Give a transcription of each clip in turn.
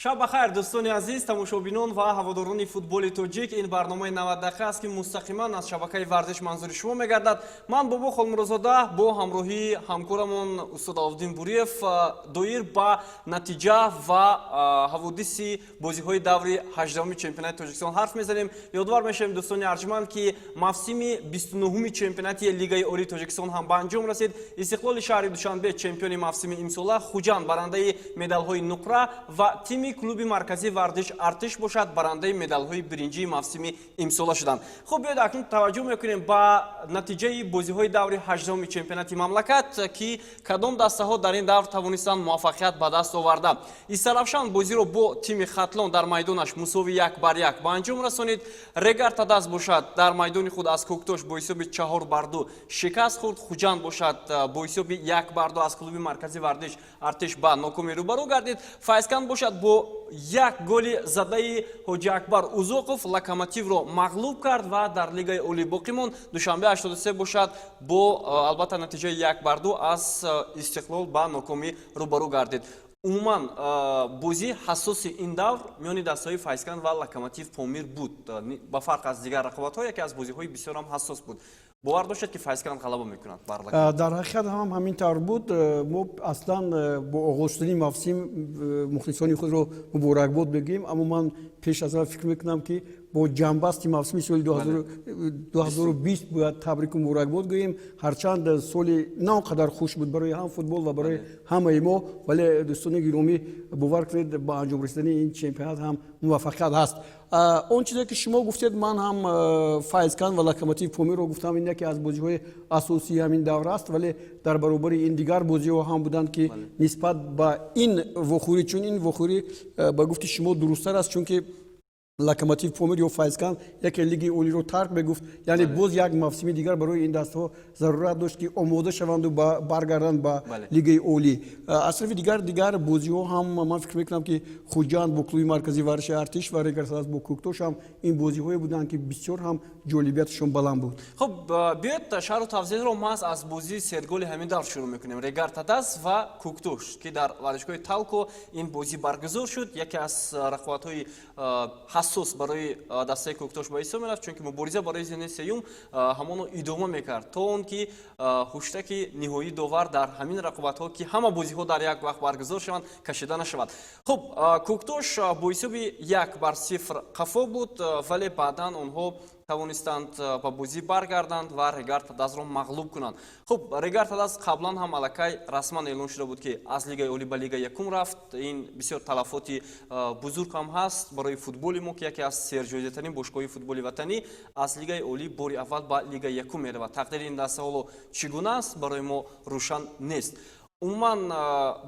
Шаб бахайр, дӯстони азиз, тамошобинон ва ҳаводорони футболи тоҷик. Ин барномаи 90 дақиқа аст, ки мустақиман аз шабакаи варзиш манзури шумо мегардад. Ман, Бобо Холмурозода, бо ҳамроҳии ҳамкорамон устод Аловуддин Буриев доир ба натиҷа ва ҳаводиси бозиҳои даври 18-уми чемпионати Тоҷикистон ҳарф мезанем. Ёдовар мешавем, дӯстони арҷманд, ки мавсими 29-уми чемпионати Лигаи Олии Тоҷикистон ҳам ба анҷом расид. Истиқлоли шаҳри Душанбе чемпиони мавсими имсола, Хуҷанд барандаи медалҳои нуқра ва тими клуби марказии варзиш Артиш бошад, барандаи медалҳои биринҷии мавсими имсола шуданд. Хуб, биёед, акнун таваҷҷӯҳ мекунем ба натиҷаи бозиҳои даври 18-уми чемпионати мамлакат, ки кадом дастаҳо дар ин давр тавонистанд муваффақият ба даст оварда. Истаравшан бозиро бо тими Хатлон дар майдонаш мусовии 1-1 ба анҷом расонид. Регар Тадаз бошад, дар майдони худ аз Кӯктош бо ҳисоби 4-2 шикаст хӯрд. Хуҷанд бошад, бо ҳисоби 1-2 аз клуби марказии варзиш Артиш ба нокомӣ рӯбарӯ гардид. Файзканд бошад, бо як голи задаи Ҳоҷи Акбар Узоқов Локомотивро мағлуб кард ва дар Лигаи Олӣ боқӣ монд. Душанбе 83 бошад, бо албатта натиҷаи 1-2 аз Истиқлол ба нокомӣ рӯбарӯ гардид. Умуман, бозии ҳассоси ин давр миёни дастаҳои Файзканд ва Локомотив Помир буд. Ба фарқ аз дигар рақобатҳо, яке аз бозиҳои бисёрам ҳассос буд. Бовар доштед, ки Файзканд ғалаба мекунад бар Локомотив? Дар ҳақиқат ҳам ҳамин тавр буд. Мо аслан бо оғоз шудани мавсим мухлисони худро муборакбод мегӯем, аммо ман пеш аз ҳама фикр мекунам, ки бо ҷамъбасти мавсими соли 2020 бояд табрику муборакбод гӯем. Ҳарчанд соли на он қадар хуш буд барои ҳам футбол ва барои ҳамаи мо, вале, дӯстони гиромӣ, бовар кунед, ба анҷом расидани ин чемпионат ҳам муваффақият ҳаст. Он чизе, ки шумо гуфтед, ман ҳам Файзканд ва Локомотив Помирро гуфтам. Ин яке аз бозиҳои асосии ҳамин давра аст, вале дар баробари ин дигар бозиҳо ҳам буданд, ки нисбат ба ин вохӯрӣ, чун ин вохӯрӣ, ба гуфти шумо, дурусттар аст, чунки Локомотив Помир ё Файзканд яке Лиги Олиро тарк мегуфт, яъне боз як мавсими дигар барои ин дастҳо зарурат дошт, ки омода шаванду баргарданд ба Лигаи Олӣ. Аз тарафи дигар, дигар бозиҳо ҳам, ман фикр мекунам, ки Хуҷанд бо клуби марказии варзиши Артиш ва Регар ТадАЗ бо Кӯктош ҳам ин бозиҳое буданд, ки бисёр ҳам ҷолибияташон баланд буд. Хуб, биёед, шарҳу тавзеҳро маҳз аз бозии серголи ҳамин давр шурӯъ мекунем: Регар Тадаз ва Кӯктош, ки дар варзишгоҳи Талко ин бозӣ баргузор шуд. Яке аз рақобатҳои ҳассос барои дастаи Кӯктош ба ҳисоб мерафт, чунки мубориза барои зинаи сеюм ҳамоно идома мекард, то он ки ҳуштаки ниҳоии довар дар ҳамин рақобатҳо, ки ҳама бозиҳо дар як вақт баргузор шаванд, кашида нашавад. Хуб, Кӯктош бо ҳисоби 1-0 қафо буд, вале баъдан онҳо тавонистанд ба бозӣ баргарданд ва Регар Тадазро мағлуб кунанд. Хуб, Регар Тадаз қаблан ҳам аллакай расман эълон шуда буд, ки аз Лигаи Олӣ ба Лигаи Якум рафт. Ин бисёр талафоти бузург ҳам ҳаст барои футболи мо, ки яке аз серҷоизатарин бошгоҳи футболи ватанӣ аз Лигаи Олӣ бори аввал ба Лигаи Якум меравад. Тақдири ин даста ҳоло чӣ гуна аст, барои мо рӯшан нест. Умуман,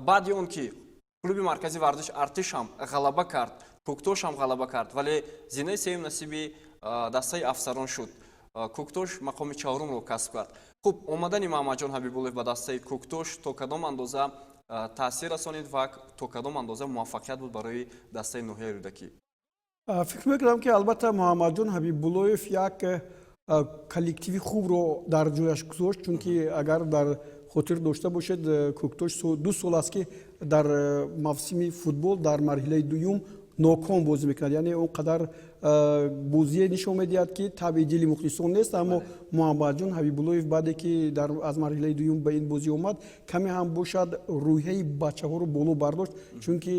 баъди он ки клуби марказии варзиш Артиш ҳам ғалаба кард, Кӯктош ҳам ғалаба кард, вале зинаи сеюм насиби дастаи афсарон шуд, Кӯктош мақоми чаҳорумро касб кард. Хуб, омадани Маҳамадҷон Ҳабибуллоев ба дастаи Кӯктош то кадом андоза таъсир расонид ва то кадом андоза муваффақият буд барои дастаи ноҳияи Рӯдакӣ? Фикр мекунам, ки албатта Муҳаммадҷон Ҳабибуллоев як коллективи хубро дар ҷояш гузошт, чунки агар дар хотир дошта бошед, Кӯктош 2 сол аст, ки дар мавсими футбол дар марҳилаи дуюм ноком бозӣ мекунад, яъне он қадар бозие нишон медиҳад, ки табъи дили мухлисон нест. Аммо Муҳаммадҷон Ҳабибуллоев, баъде ки аз марҳилаи дуюм ба ин бозӣ омад, каме ҳам бошад, рӯҳияи бачаҳоро боло бардошт, чунки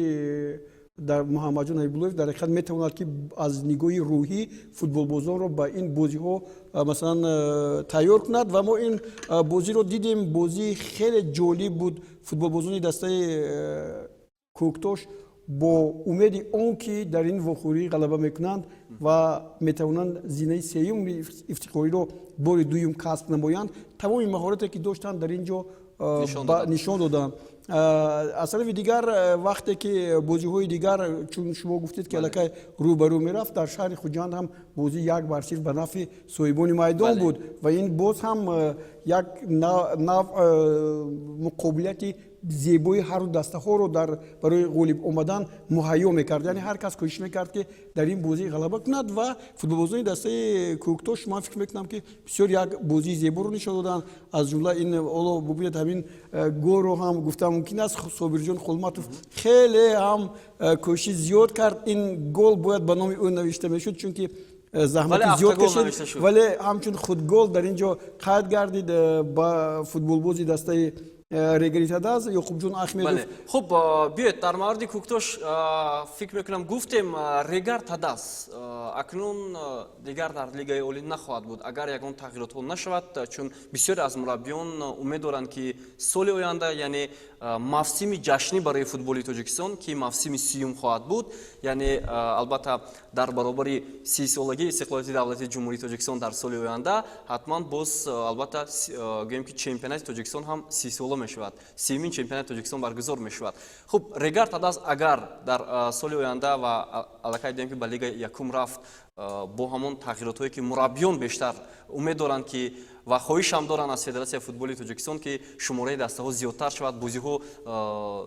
дар Муҳаммадҷон Ҳабибуллоев дар ҳақиқат метавонад, ки аз нигоҳи рӯҳӣ футболбозонро ба ин бозиҳо, масалан, тайёр кунад. Ва мо ин бозиро дидем, бозии хеле ҷолиб буд. Футболбозони дастаи Кӯктош бо умеди он ки дар ин вохӯрӣ ғалаба мекунанд ва метавонанд зинаи сеюми ифтихориро бори дуюм касб намоянд, тамоми маҳорате, ки доштанд, дар ин ҷо нишон доданд. Аз тарафи дигар, вақте ки бозиҳои дигар, чун шумо гуфтед, ки аллакай рӯ ба рӯ мерафт, дар шаҳри Хуҷанд ҳам бозӣ 1-0 ба нафъи соҳибони майдон буд ва ин боз ҳам як нав муқобилияти зебои ҳарду дастаҳоро дар барои ғолиб омадан муҳайё мекард. Яъне ҳар кас кӯшиш мекард, ки дар ин бозӣ ғалаба кунад. Ва футболбозони дастаи Кӯктош, ман фикр мекунам, ки бисёр як бозии зеборо нишон доданд. Аз ҷумла ин ҳоло бубинед, ҳамин голро ҳам гуфта мумкин аст, Собирҷон Холматов хеле ҳам кӯшиши зиёд кард. Ин гол бояд ба номи ӯ навишта мешуд, чунки заҳмати зиёд кашид, вале ҳамчун худгол дар ин ҷо қайд гардид ба футболбози дастаи Регари Тадаз Ёқубҷон Ахмедов. Хуб, биёед, дар мавриди Кӯктош фикр мекунам, гуфтем. Регар Тадаз акнун дигар дар Лигаи Олӣ нахоҳад буд, агар ягон тағйиротҳо нашавад, чун бисёре аз мураббиён умед доранд, ки соли оянда, яъне мавсими ҷашнӣ барои футболи Тоҷикистон, ки мавсими 30-юм хоҳад буд, яъне албатта дар баробари 30-солагии истиқлолияти давлати Ҷумҳурии Тоҷикистон, дар соли оянда ҳатман боз, албатта, гӯем ки чемпионати Тоҷикистон ҳам 30-сола мешавад, 30-юмин чемпионати Тоҷикистон баргузор мешавад. Хуб, Регар Тадаз агар дар соли оянда ва аллакай дидем, ки ба Лигаи якум рафт, бо ҳамон тағйиротҳое, ки мураббиён бештар умед доранд, ки ва хоҳиш ҳам доранд аз Федератсияи футболи Тоҷикистон, ки шумораи дастаҳо зиёдтар шавад, бозиҳо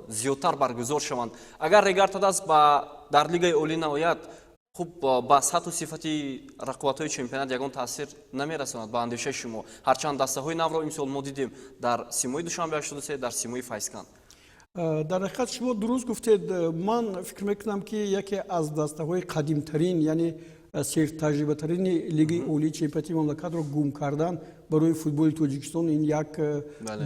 зиёдтар баргузор шаванд, агар Регар Тадаз дар Лигаи Олӣ наояд, хуб, ба сатҳу сифати рақобатҳои чемпионат ягон таъсир намерасонад, ба андешаи шумо? Ҳарчанд дастаҳои навро имсол мо дидем дар симои Душанбе 83, дар симои Файзканд. Дар ҳақиқат, шумо дуруст гуфтед. Ман фикр мекунам, ки яке аз дастаҳои қадимтарин, яъне сертаҷрибатарини Лигаи Олии чемпионати мамлакатро гум кардан барои футболи Тоҷикистон ин як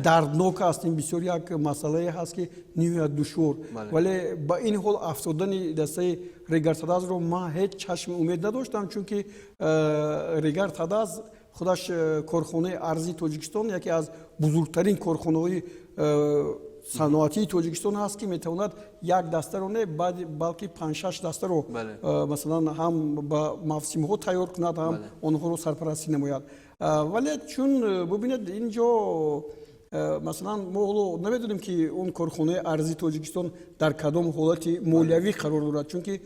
дарднок аст. Ин бисёр як масъалае ҳаст, ки ниҳоят душвор. Вале ба ин ҳол афтодани дастаи Регар Тадазро ман ҳеҷ чашми умед надоштам, чунки Регар Тадаз худаш корхонаи арзии Тоҷикистон, яке аз бузургтарин корхонаҳои саноатии Тоҷикистон ҳаст, ки метавонад як дастаро не, балки панҷ-шаш дастаро масалан ҳам ба мавсимҳо тайёр кунад, ҳам онҳоро сарпарастӣ намояд. Вале чун бубинед, ин ҷо масалан мо ҳоло намедонем, ки он корхонаи арзии Тоҷикистон дар кадом ҳолати молиявӣ қарор дорад, чунки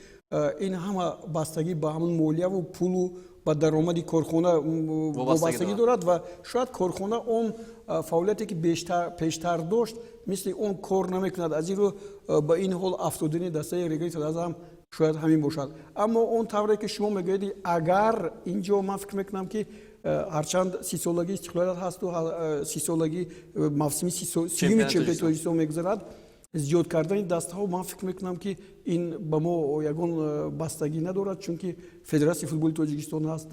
ин ҳама бастагӣ ба ҳамон молияву пулу ба даромади корхона вобастагӣ дорад. Ва шояд корхона он фаъолияте, ки пештар дошт, мисли он кор намекунад. Аз ин рӯ ба ин ҳол афтодани дастаи Регари Тадаз ҳам шояд ҳамин бошад. Аммо он тавре ки шумо мегӯед, агар ин ҷо ман фикр мекунам, ки ҳарчанд 30-солагии истиқлолият ҳасту 30-солагии мавсими 30-юми чемпионати Тоҷикистон мегузарад, зиёд кардани дастаҳо, ман фикр мекунам, ки ин ба мо ягон бастагӣ надорад, чунки Федератсияи футболи Тоҷикистон ҳаст,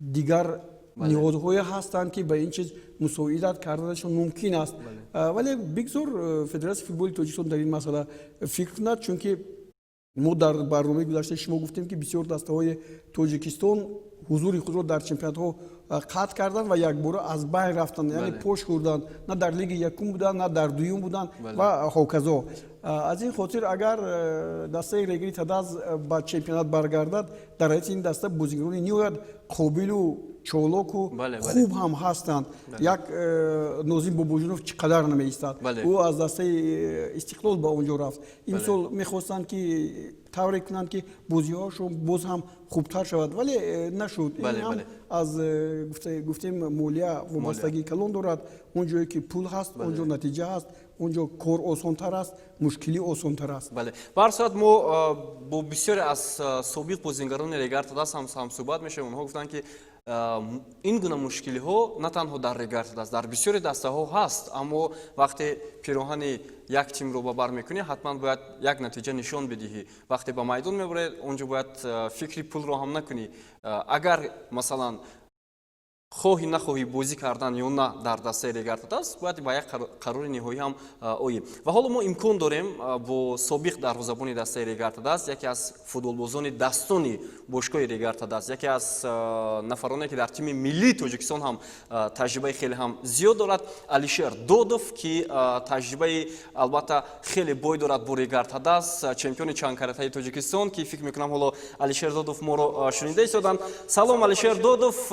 дигар ниҳодҳое ҳастанд, ки ба ин чиз мусоидат карданашон мумкин аст. Вале бигзор Федератсияи футболи Тоҷикистон дар ин масъала фикр кунад, чунки мо дар барномаи гузаштаи шумо гуфтем, ки бисёр дастаҳои Тоҷикистон ҳузури худро дар чемпионатҳо қатъ карданд ва якбора аз байн рафтанд, яъне пош хӯрданд, на дар лиги якум буданд, на дар дуюм буданд ва ҳоказо. Аз ин хотир, агар дастаи Регири Тадаз ба чемпионат баргардад, дар ҳайати ин даста бозигарони ниҳоят қобилу чолоку хуб ҳам ҳастанд. Як Нозим Бобоҷонов чӣ қадар намеистад? Ӯ аз дастаи Истиқлол ба он ҷо рафт. Имсол мехостанд, ки тавре кунанд, ки бозиҳоашон боз ҳам хубтар шавад, вале нашуд. Ин ҳам аз гуфтем, молия вобастагии калон дорад. Он ҷое ки пул ҳаст, он ҷо натиҷа ҳаст, он ҷо кор осонтар аст, мушкилӣ осонтар аст. Бале, ба ҳар сурат, мо бо бисёре аз собиқ бозингарони Регар Тадаз ҳам ҳамсӯҳбат мешавем. Онҳо гуфтанд, ки ин гуна мушкилиҳо на танҳо дар Регар Тадаз, дар бисёри дастаҳо ҳаст, аммо вақте пироҳани як тимро ба бар мекунӣ, ҳатман бояд як натиҷа нишон бидиҳӣ. Вақте ба майдон мебаред, он ҷо бояд фикри пулро ҳам накунӣ. Агар масалан хоҳӣ нахоҳӣ бозӣ кардан ё на дар дастаи Регар Тадаз, бояд ба як қарори ниҳоӣ ҳам оӣ. Ва ҳоло мо имкон дорем бо собиқ дарвозабони дастаи Регар Тадаз, яке аз футболбозони дастони бошгоҳи Регар Тадаз, яке аз нафароне, ки дар тими миллии Тоҷикистон ҳам таҷрибаи хеле ҳам зиёд дорад, Алишер Додов, ки таҷрибаи албатта хеле бой дорад бо Регар Тадаз, чемпиони чандкаратаи Тоҷикистон, ки фикр мекунам, ҳоло Алишер Додов моро шунида истоданд. Салом, Алишер Додов!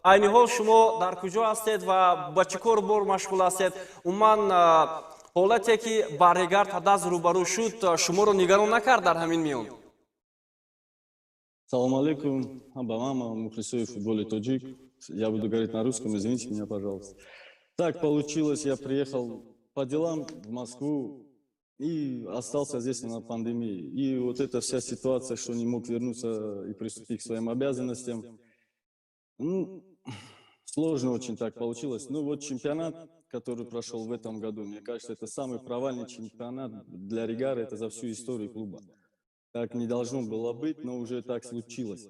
Айни ҳол шумо дар куҷо ҳастед ва ба чӣ кор бор машғул ҳастед? Умуман, ҳолате, ки ба Регар Тадаз рӯбарӯ шуд, шуморо нигарон накард дар ҳамин миён? Салом алейкум ба мама мухлисои футболи тоҷик. Я буду говорить на русском, извините меня, пожалуйста. Так получилось, я приехал по делам в Москву и остался здесь на пандемии. И вот эта вся ситуация, что не мог вернуться и приступить к своим обязанностям, ну, сложно очень так получилось. Ну вот чемпионат, который прошел в этом году, мне кажется, это самый провальный чемпионат для Регара, это за всю историю клуба. Так не должно было быть, но уже так случилось.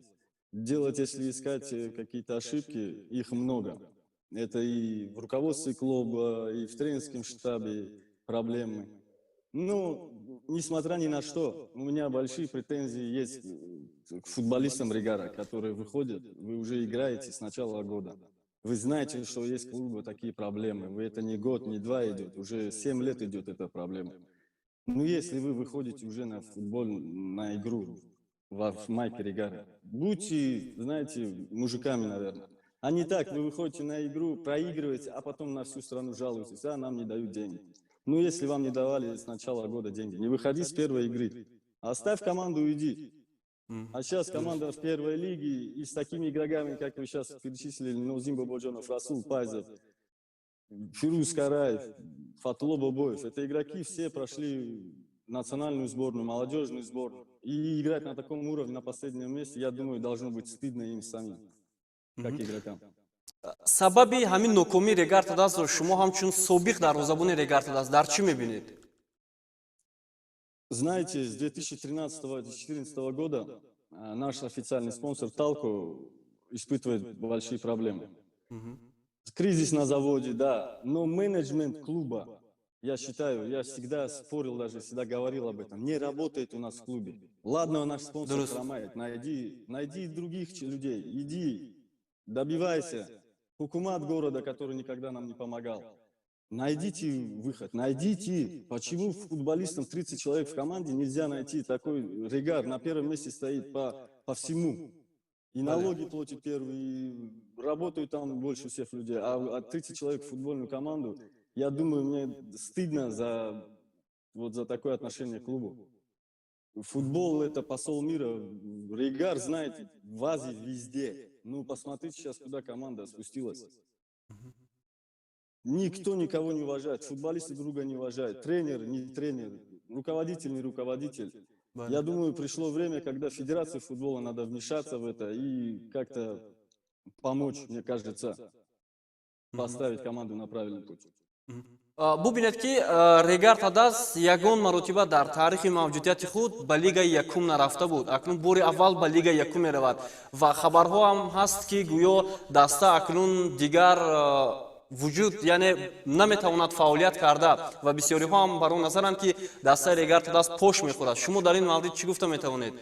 Делать, если искать какие-то ошибки, их много. Это и в руководстве клуба, и в тренерском штабе проблемы. Ну, несмотря ни на что, у меня большие претензии есть к футболистам Регара, которые выходят, вы уже играете с начала года. Вы знаете, что есть клубы такие проблемы. Вы это не год, не два идет, уже 7 лет идет эта проблема. Ну, если вы выходите уже на футбол, на игру в майке Регара, будьте, знаете, мужиками, наверное. А не так, вы выходите на игру, проигрываете, а потом на всю страну жалуетесь: «А, нам не дают деньги». Ну, если вам не давали с начала года деньги, не выходи с первой игры. Оставь команду, уйди. А сейчас команда в первой лиге и с такими игроками, как вы сейчас перечислили, Нозим Бабаджанов, Расул Пайзов, Фируз Караев, Фатло Бобоев. Это игроки все прошли национальную сборную, молодежную сборную. И играть на таком уровне, на последнем месте, я думаю, должно быть стыдно им самим, как игрокам. Сабаби ҳамин нокомии Регар ТадАЗро шумо ҳамчун собиқ дарвозабони Регар ТадАЗ дар чӣ мебинед? Знаете, с 2013-2014 года наш официальный спонсор Талко испытывает большие проблемы. Кризис на заводе, да, но менеджмент клуба, я считаю, я всегда спорил даже, всегда говорил об этом, не работает у нас в клубе. Ладно, наш спонсор хромает, найди, найди других людей, иди, добивайся. Хукумат города, который никогда нам не помогал. Найдите выход, найдите. Почему футболистам, 30 человек в команде, нельзя найти такой? Регар на первом месте стоит по всему. И налоги платит первый, и работают там больше всех людей. А 30 человек в футбольную команду, я думаю, мне стыдно за, вот за такое отношение к клубу. Футбол – это посол мира. Регар, знаете, в Азии везде. Ну, посмотрите сейчас, куда команда спустилась. Никто никого не уважает, футболисты друга не уважают, тренер не тренер, руководитель не руководитель. Я думаю, пришло время, когда Федерации футбола надо вмешаться в это и как-то помочь, мне кажется, поставить команду на правильный путь. Бубинед, ки Регар ТадАЗ ягон маротиба дар таърихи мавҷудияти худ ба Лигаи якум нарафта буд. Акнун бори аввал ба Лигаи якум меравад ва хабарҳо ҳам ҳаст, ки гӯё даста акнун дигар вуҷуд, яъне наметавонад фаъолият карда ва бисёриҳо ҳам бар он назаранд, ки дастаи Регар ТадАЗ пош мехӯрад. Шумо дар ин маврид чӣ гуфта метавонед?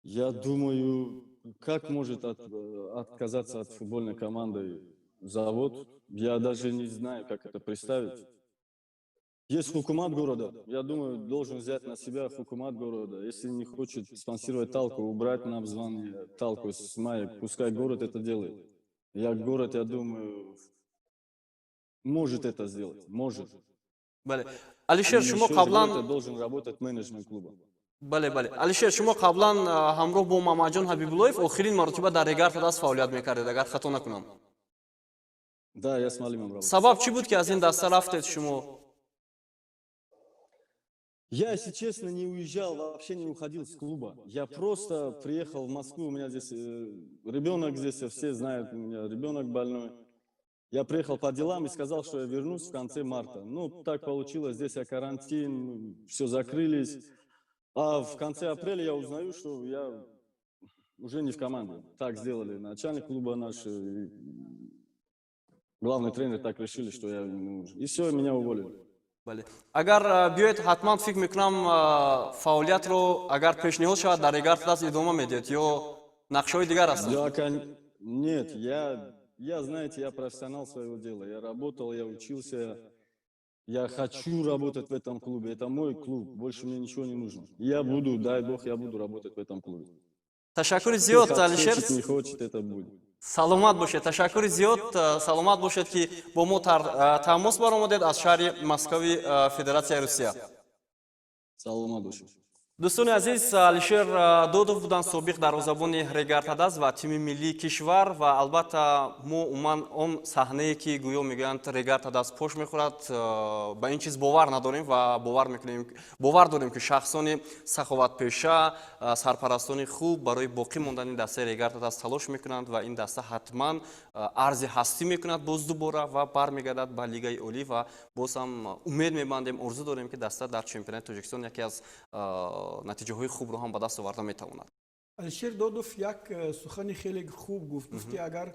Я думаю, как может отказаться от футбольной команды завод? Я даже не знаю, как это представить. Есть хукумат города. Я думаю, должен взять на себя хукумат города. Если не хочет спонсировать Талку, убрать нам звание Талку с маек, пускай город это делает. Я город, я думаю, может это сделать. Может. Бале, Алишер, шумо қаблан Должен работать менеджмент клуба. Бале, Алишер, шумо қаблан ҳамроҳ бо Мамаҷон Ҳабибуллоев охирин маротиба дар Регар ТадАЗ фаъолият мекардед, агар хато накунам. Да, я с Малимом работал. Сабаб чӣ буд, ки аз ин даста рафтед шумо? Я, если честно, не уезжал, вообще не уходил с клуба. Я просто приехал в Москву, у меня здесь ребенок здесь, все знают, у меня ребенок больной. Я приехал по делам и сказал, что я вернусь в конце марта. Ну, так получилось, здесь я карантин, все закрылись. А в конце апреля я узнаю, что я уже не в команде. Так сделали начальник клуба наш, и главный тренер так решили, что я не нужен. И все, меня уволили. Бале, агар биёед, ҳатман фикр мекунам, фаъолиятро агар пешниҳод шавад, дар Регар ТадАЗ идома медиҳед ё нақшаҳои дигар ҳастанд? Да, нет, я, знаете, я профессионал своего дела. Я работал, я учился. Я хочу работать в этом клубе. Это мой клуб. Больше мне ничего не нужно. Я буду, дай бог, я буду работать в этом клубе. Ташаккури зиёд, Алишер. Хочет, не хочет, это будет. Саломат бошед, ташаккури зиёд, саломат бошед, ки бо мо тамос баромадед аз шаҳри Москави Федератсияи Русия. Саломат бошед. Дӯстони азиз, Алишер Додов буданд, собиқ дарвозабони Регар-ТадАЗ ва тими миллии кишвар. Ва албатта, мо умуман он саҳнае, ки гӯё мегӯянд, Регар-ТадАЗ пош мехӯрад, ба ин чиз бовар надорем ва бовар мекунем, бовар дорем, ки шахсони саховатпеша, сарпарастони хуб барои боқӣ мондани дастаи Регар-ТадАЗ талош мекунанд ва ин даста ҳатман арзи ҳастӣ мекунад боз дубора ва бармегардад ба Лигаи олӣ. Ва боз ҳам умед мебандем, орзу дорем, ки даста дар чемпионати Тоҷикистон яке аз натиҷаҳои хубро ҳам ба даст оварда метавонад. Алишер Додов як сухани хеле хуб гуфт. Гуфт, ки агар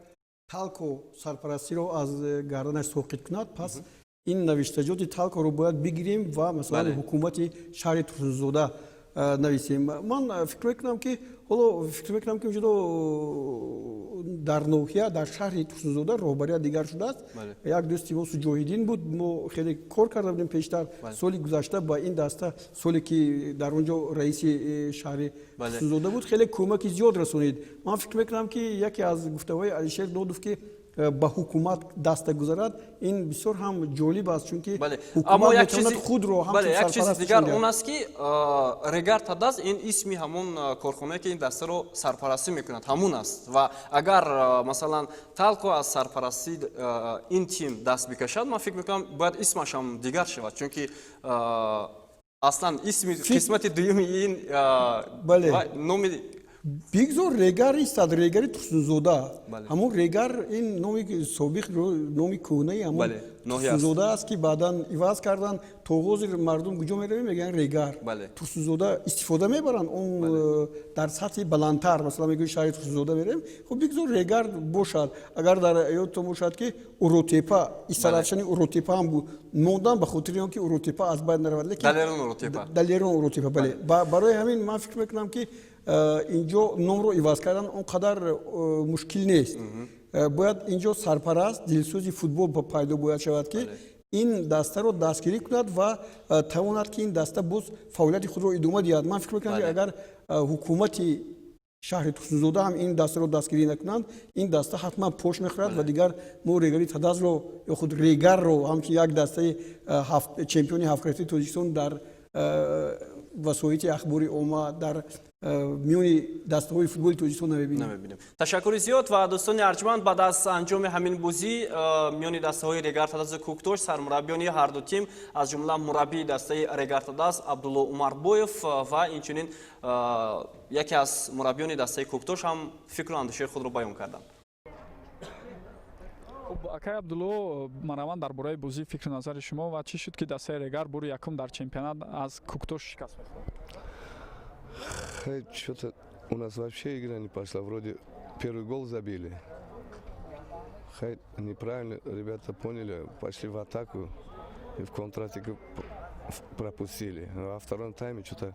Талко сарпарастиро аз гарданаш соқит кунад, пас ин навиштаҷоти Талкоро бояд бигирем ва масалан ҳукумати шаҳри Турсунзода нависем. Ман фикр мекунам, ки ҳоло фикр мекунам, ки ҷудо дар ноҳия, дар шаҳри Турсунзода роҳбарият дигар шудааст. Як дӯсти мо Суҷоҳиддин буд, мо хеле кор карда будем пештар, соли гузашта ба ин даста. Соле ки дар он ҷо раиси шаҳри Турсунзода буд, хеле кӯмаки зиёд расонид. Ман фикр мекунам, ки яке аз гуфтаҳои Алишер Додов, ки ба ҳукумат даста гузарад, ин бисёр ҳам ҷолиб аст, чунки ҳукумат метавонад худро як чизи дигар он аст, ки Регар ТадАЗ ин исми ҳамон корхонае, ки ин дастаро сарпарастӣ мекунад, ҳамун аст. Ва агар, масалан, Талко аз сарпарастии ин тим даст бикашад, ман фикр мекунам, бояд исмаш ҳам дигар шавад, чунки аслан исми қисмати дуюми ин номи Бигзор Регар истад, Регари Турсунзода. Ҳамон Регар ин номи собиқ, номи кӯҳнаи ҳамон Турсунзода аст, ки баъдан иваз карданд. То ҳозир мардум куҷо меравем, мегӯянд Регар Турсунзода истифода мебаранд. Он дар сатҳи баландтар, масалан, мегӯянд, шаҳри Турсунзода меравем. Хуб, бигзор Регар бошад. Агар дар ёдтон бошад, ки Уротепа, Истаравшани Уротепа ҳам буд, мондан ба хотири он ки Уротепа аз байн наравад. Далерон Уротепа, бале. Барои ҳамин ман фикр мекунам, ки инҷо номро иваз кардан он қадар мушкил нест. Бояд инҷо сарпараст, дилсӯзи футбол пайдо бояд шавад, ки ин дастаро дастгирӣ кунад ва тавонад, ки ин даста боз фаъолияти худро идома диҳад. Ман фикр мекунам, ки агар ҳукумати шаҳри Турсунзода ҳам ин дастаро дастгирӣ накунанд, ин даста ҳатман пош мехӯрад ва дигар мо Регари Тадазро ё худ Регарро ҳамчун як дастаи чемпиони ҳафткаратаи Тоҷикистон дар васоити ахбори омма, дар миёни дастаҳои футболи Тоҷикистон намебинем. Намебинем. Ташаккури зиёд. Ва дӯстони арҷманд, баъд аз анҷоми ҳамин бозӣ миёни дастаҳои Регар-ТадАЗу Кӯктош сармураббиёни ҳарду тим, аз ҷумла мураббии дастаи Регар-ТадАЗ Абдулло Умарбоев ва инчунин яке аз мураббиёни дастаи Кӯктош ҳам фикру андешаи худро баён карданд. Хуб, акай Абдулло, мараван дар бораи бозӣ фикру назари шумо ва чӣ шуд, ки дастаи Регар бори якум дар чемпионат аз Кӯктош шикаст мехӯрад? Что-то у нас вообще игра не пошла. Вроде первый гол забили. Хай, неправильно ребята поняли, пошли в атаку и в контратаку пропустили. Но во втором тайме что-то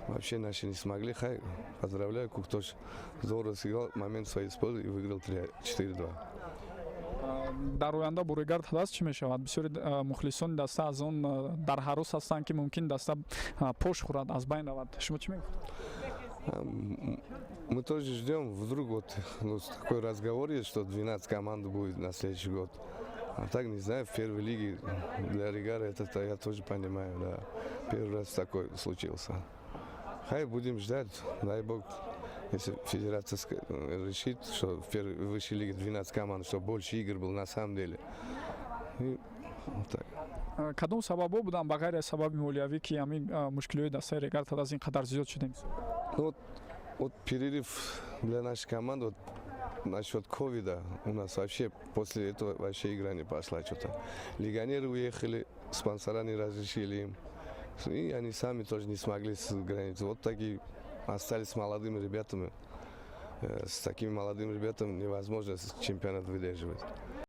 вообще наши не смогли. Хай, поздравляю, Куктош здорово сыграл, момент свой использовал и выиграл 4-2. Дар оянда бо Регар ТадАЗ чӣ мешавад? Бисёри мухлисони даста аз он дар ҳарос ҳастанд, ки мумкин даста пош хӯрад, аз байн равад. Шумо чӣ мегӯед? Мы тоже ждем, вдруг вот, ну, такой разговор есть, что 12 команд будет на следующий год. А так не знаю, в первой лиге для Регара это я тоже понимаю, да. Первый раз такой случился. Хай, будем ждать, дай бог, если федерация решит, что в первой в высшей лиге 12 команд, чтобы больше игр было на самом деле. И вот так. Кадом сабабҳо буданд, ба ғайри аз сабаби молиявӣ, ки ҳамин мушкилиҳои дастаи Регар ТадАЗ ин қадар зиёд шудем? Ну, вот перерыв для нашей команды, вот, насчет ковида, у нас вообще после этого вообще игра не пошла что-то. Легионеры уехали, спонсора не разрешили им. И они сами тоже не смогли с границы. Вот такие остались с молодыми ребятами. С такими молодыми ребятами невозможно чемпионат выдерживать.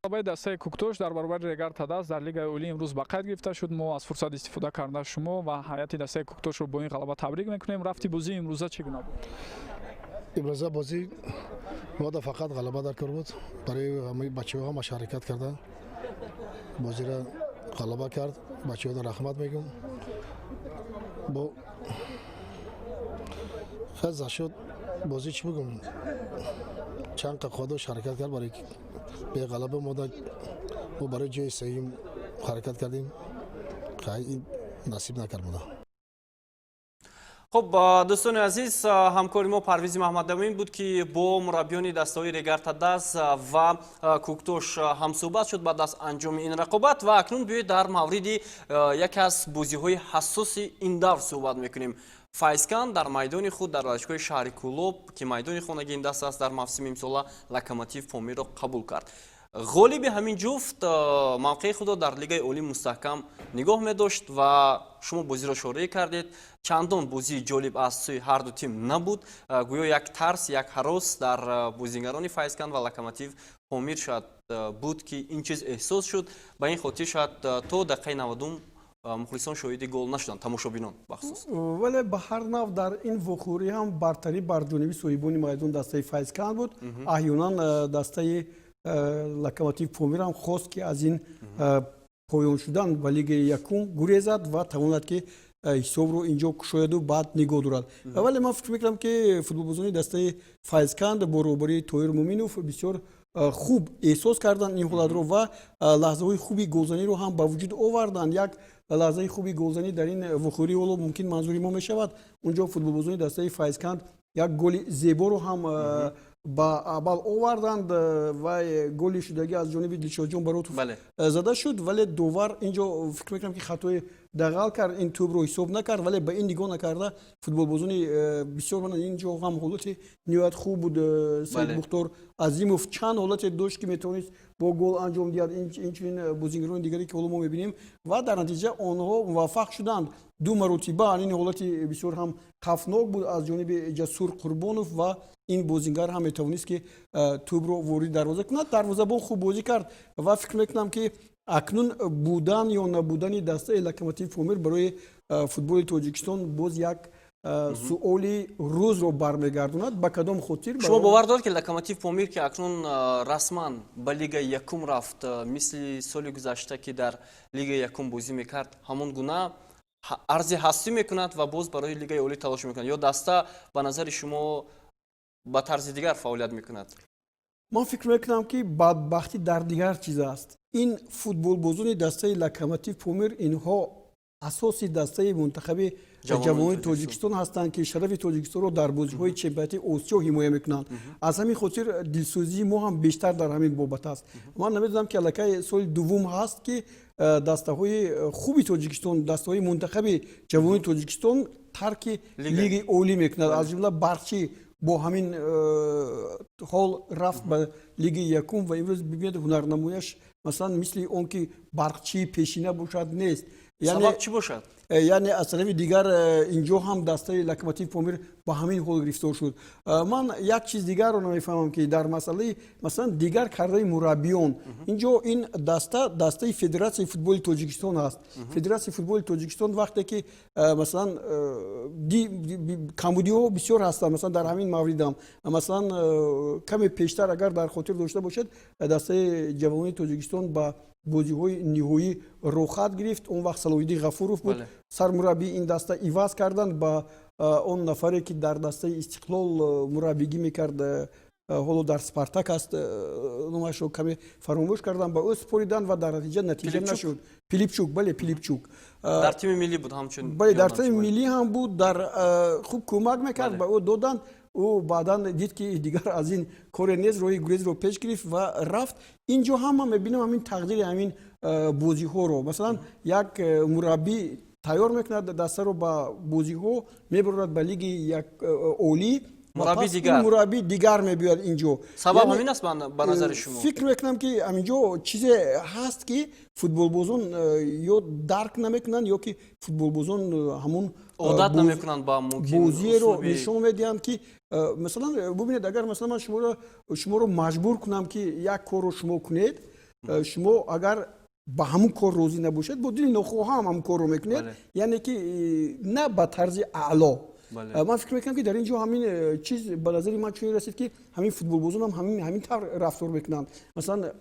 Ғалабаи дастаи Кӯктош дар баробари Регар ТадАЗ дар Лигаи олӣ имрӯз ба қайд гирифта шуд. Мо аз фурсат истифода карда шумо ва ҳайати дастаи Кӯктошро бо ин ғалаба табрик мекунем. Рафти бозии имрӯза чӣ гуна буд? Имрӯза бозӣ мода фақат ғалаба дар кор буд. Барои ҳамаи бачаҳо ҳамаш ҳаракат карда, бозиро ғалаба кард. Бачаҳода раҳмат мегӯм. Бо хез шуд бозӣ, чӣ бигӯм, чанд қадош ҳаракат кард барои беғалаба мода. Мо барои ҷои сеюм ҳаракат кардем, насиб накард мода. Хуб, дӯстони азиз, ҳамкори мо Парвизи Маҳмадамин буд, ки бо мураббиёни дастаҳои Регар-ТадАЗ ва Кӯктош ҳамсӯҳбат шуд баъд аз анҷоми ин рақобат. Ва акнун биёед, дар мавриди яке аз бозиҳои ҳассоси ин давр суҳбат мекунем. Файзканд дар майдони худ, дар варзишгоҳи шаҳри Кӯлоб, ки майдони хонагии ин даста аст, дар мавсими имсола Локомотив Помирро қабул кард. Ғолиби ҳамин ҷуфт мавқеи худро дар Лигаи олӣ мустаҳкам нигоҳ медошт. Ва шумо бозиро шореҳӣ кардед. Чандон бозии ҷолиб аз сӯи ҳарду тим набуд. Гӯё як тарс, як ҳарос дар бозигарони Файзканд ва Локомотив Помир шояд буд, ки ин чиз эҳсос шуд. Ба ин хотир шояд то дақиқаи 90-ум мухлисон шоҳиди гол нашуданд, тамошобинон бахусус. Вале ба ҳар нав дар ин вохӯрӣ ҳам бартарӣ бар ҷониби соҳибони майдон, дастаи Файзканд буд. Аҳёнан дастаи Локомотив Помир ҳам хост, ки аз ин поён шудан ба лигаи якум гурезад ва тавонад, ки ҳисобро инҷо кушояду баъд нигоҳ дорад. Вале ман фикр мекунам, ки футболбозони дастаи Файзканд бо роҳбарии Тоҳир Муминов бисёр хуб эҳсос карданд ин ҳолатро ва лаҳзаҳои хуби голзаниро ҳам ба вуҷуд оварданд. Як лаҳзаи хуби голзанӣ дар ин вохӯрӣ ҳоло мумкин манзури мо мешавад. Унҷо футболбозони дастаи Файзканд як голи зеборо ҳам ба амал оварданд ва голи шудагӣ аз ҷониби Дилшодҷон Баротов зада шуд. Вале довар инҷо, фикр мекунам, ки хатои дағал кард, ин тӯбро ҳисоб накард. Вале ба ин нигоҳ накарда, футболбозони бисёр, инҷо ҳам ҳолати ниҳоят хуб буд. Саид Мухтор Азимов чанд ҳолате дошт, ки метавонист бо гол анҷом диҳад, инчунин бозингарони дигаре, ки ҳоло мо мебинем. Ва дар натиҷа онҳо муваффақ шуданд ду маротиба. Ин ҳолати бисёр ҳам хавфнок буд аз ҷониби Ҷасур Қурбонов ва ин бозингар ҳам метавонист, ки тӯбро ворид дарвоза кунад. Дарвозабон хуб бозӣ кард ва фикр мекунам, ки акнун будан ё набудани дастаи Локомотив Помир барои футболи Тоҷикистон боз як суоли рӯзро бармегардонад. Ба кадом хотир? Шумо бовар доред, ки Локомотив Помир, ки акнун расман ба Лигаи якум рафт, мисли соли гузашта, ки дар Лигаи якум бозӣ мекард, ҳамон гуна арзи ҳастӣ мекунад ва боз барои Лигаи олӣ талош мекунад, ё даста ба назари шумо ба тарзи дигар фаъолият мекунад? Ман фикр мекунам, ки бадбахтӣ дар дигар чиз аст. Ин футболбозони дастаи Локомотив Помир, инҳо асоси дастаи мунтахаби ҷавонони Тоҷикистон ҳастанд, ки шарафи Тоҷикистонро дар бозиҳои чемпионати Осиё ҳимоя мекунанд. Аз ҳамин хотир дилсӯзии мо ҳам бештар дар ҳамин бобат аст. Ман намедонам, ки аллакай соли дуввум ҳаст, ки дастаҳои хуби Тоҷикистон, дастаҳои мунтахаби ҷавонони Тоҷикистон тарки лигаи олӣ мекунад. Аз ҷумла Барқчӣ бо ҳамин ҳол рафт ба лигаи якум ва имрӯз бибинед, ҳунарнамояш масалан мисли он ки Барқчии пешина бошад, нест. Сабаб чӣ бошад? Яъне аз тарафи дигар инҷо ҳам дастаи Локомотив Помир ба ҳамин ҳол гирифтор шуд. Ман як чиз дигарро намефаҳмам, ки дар масъалаи масалан дигар кардани мураббиён инҷо ин даста дастаи Федератсияи футболи Тоҷикистон аст. Федератсияи футболи Тоҷикистон вақте ки масалан камбудиҳо бисёр ҳастанд, масалан дар ҳамин мавридам, масалан каме пештар, агар дар хотир дошта бошед, дастаи ҷавонони Тоҷикистон ба бозиҳои ниҳоӣ роҳхат гирифт. Он вақт Салоҳиддин Ғафуров буд сармураббии ин даста. Иваз карданд ба он нафаре, ки дар дастаи Истиқлол мураббигӣ мекард, ҳоло дар Спартак аст, номашро каме фаромӯш кардам. Ба ӯ супориданд ва дар натиҷа натиҷа нашуд. Пилипчук, бале, Пилипчук. Дар тими миллӣ буд ҳамчун. Бале, дар тими миллӣ ҳам буд, дар хуб кӯмак мекард. Ба ӯ доданд. Ӯ баъдан дид, ки дигар аз ин коре нест, роҳи гурезро пеш гирифт ва рафт. Инҷо ҳам ман мебинам ҳамин тақдири ҳамин бозиҳоро. Масалан, як мураббӣ тайёр мекунад дастаро, ба бозиҳо мебарорад, ба лиги як олӣ. Мураббӣ дигар. Мураббӣ дигар мебиёяд инҷо. Сабаб ҳамин аст ба назари шумо? Фикр мекунам, ки ҳаминҷо чизе ҳаст, ки футболбозон ё дарк намекунанд, ё ки футболбозон ҳамон одат намекунанд ба мумкин. Бозиеро нишон медиҳанд, ки масалан бубинед, агар масалан ман шуморо маҷбур кунам, ки як корро шумо кунед, шумо агар ба ҳамун кор розӣ набошед, бо дили нохоҳам ҳамун корро мекунед, яъне ки на ба тарзи аъло. Ман фикр мекунам, ки дар ин ҷо ҳамин чиз ба назари ман чунин расид, ки ҳамин футболбозон ҳам ҳамин тавр рафтор мекунанд. Масалан,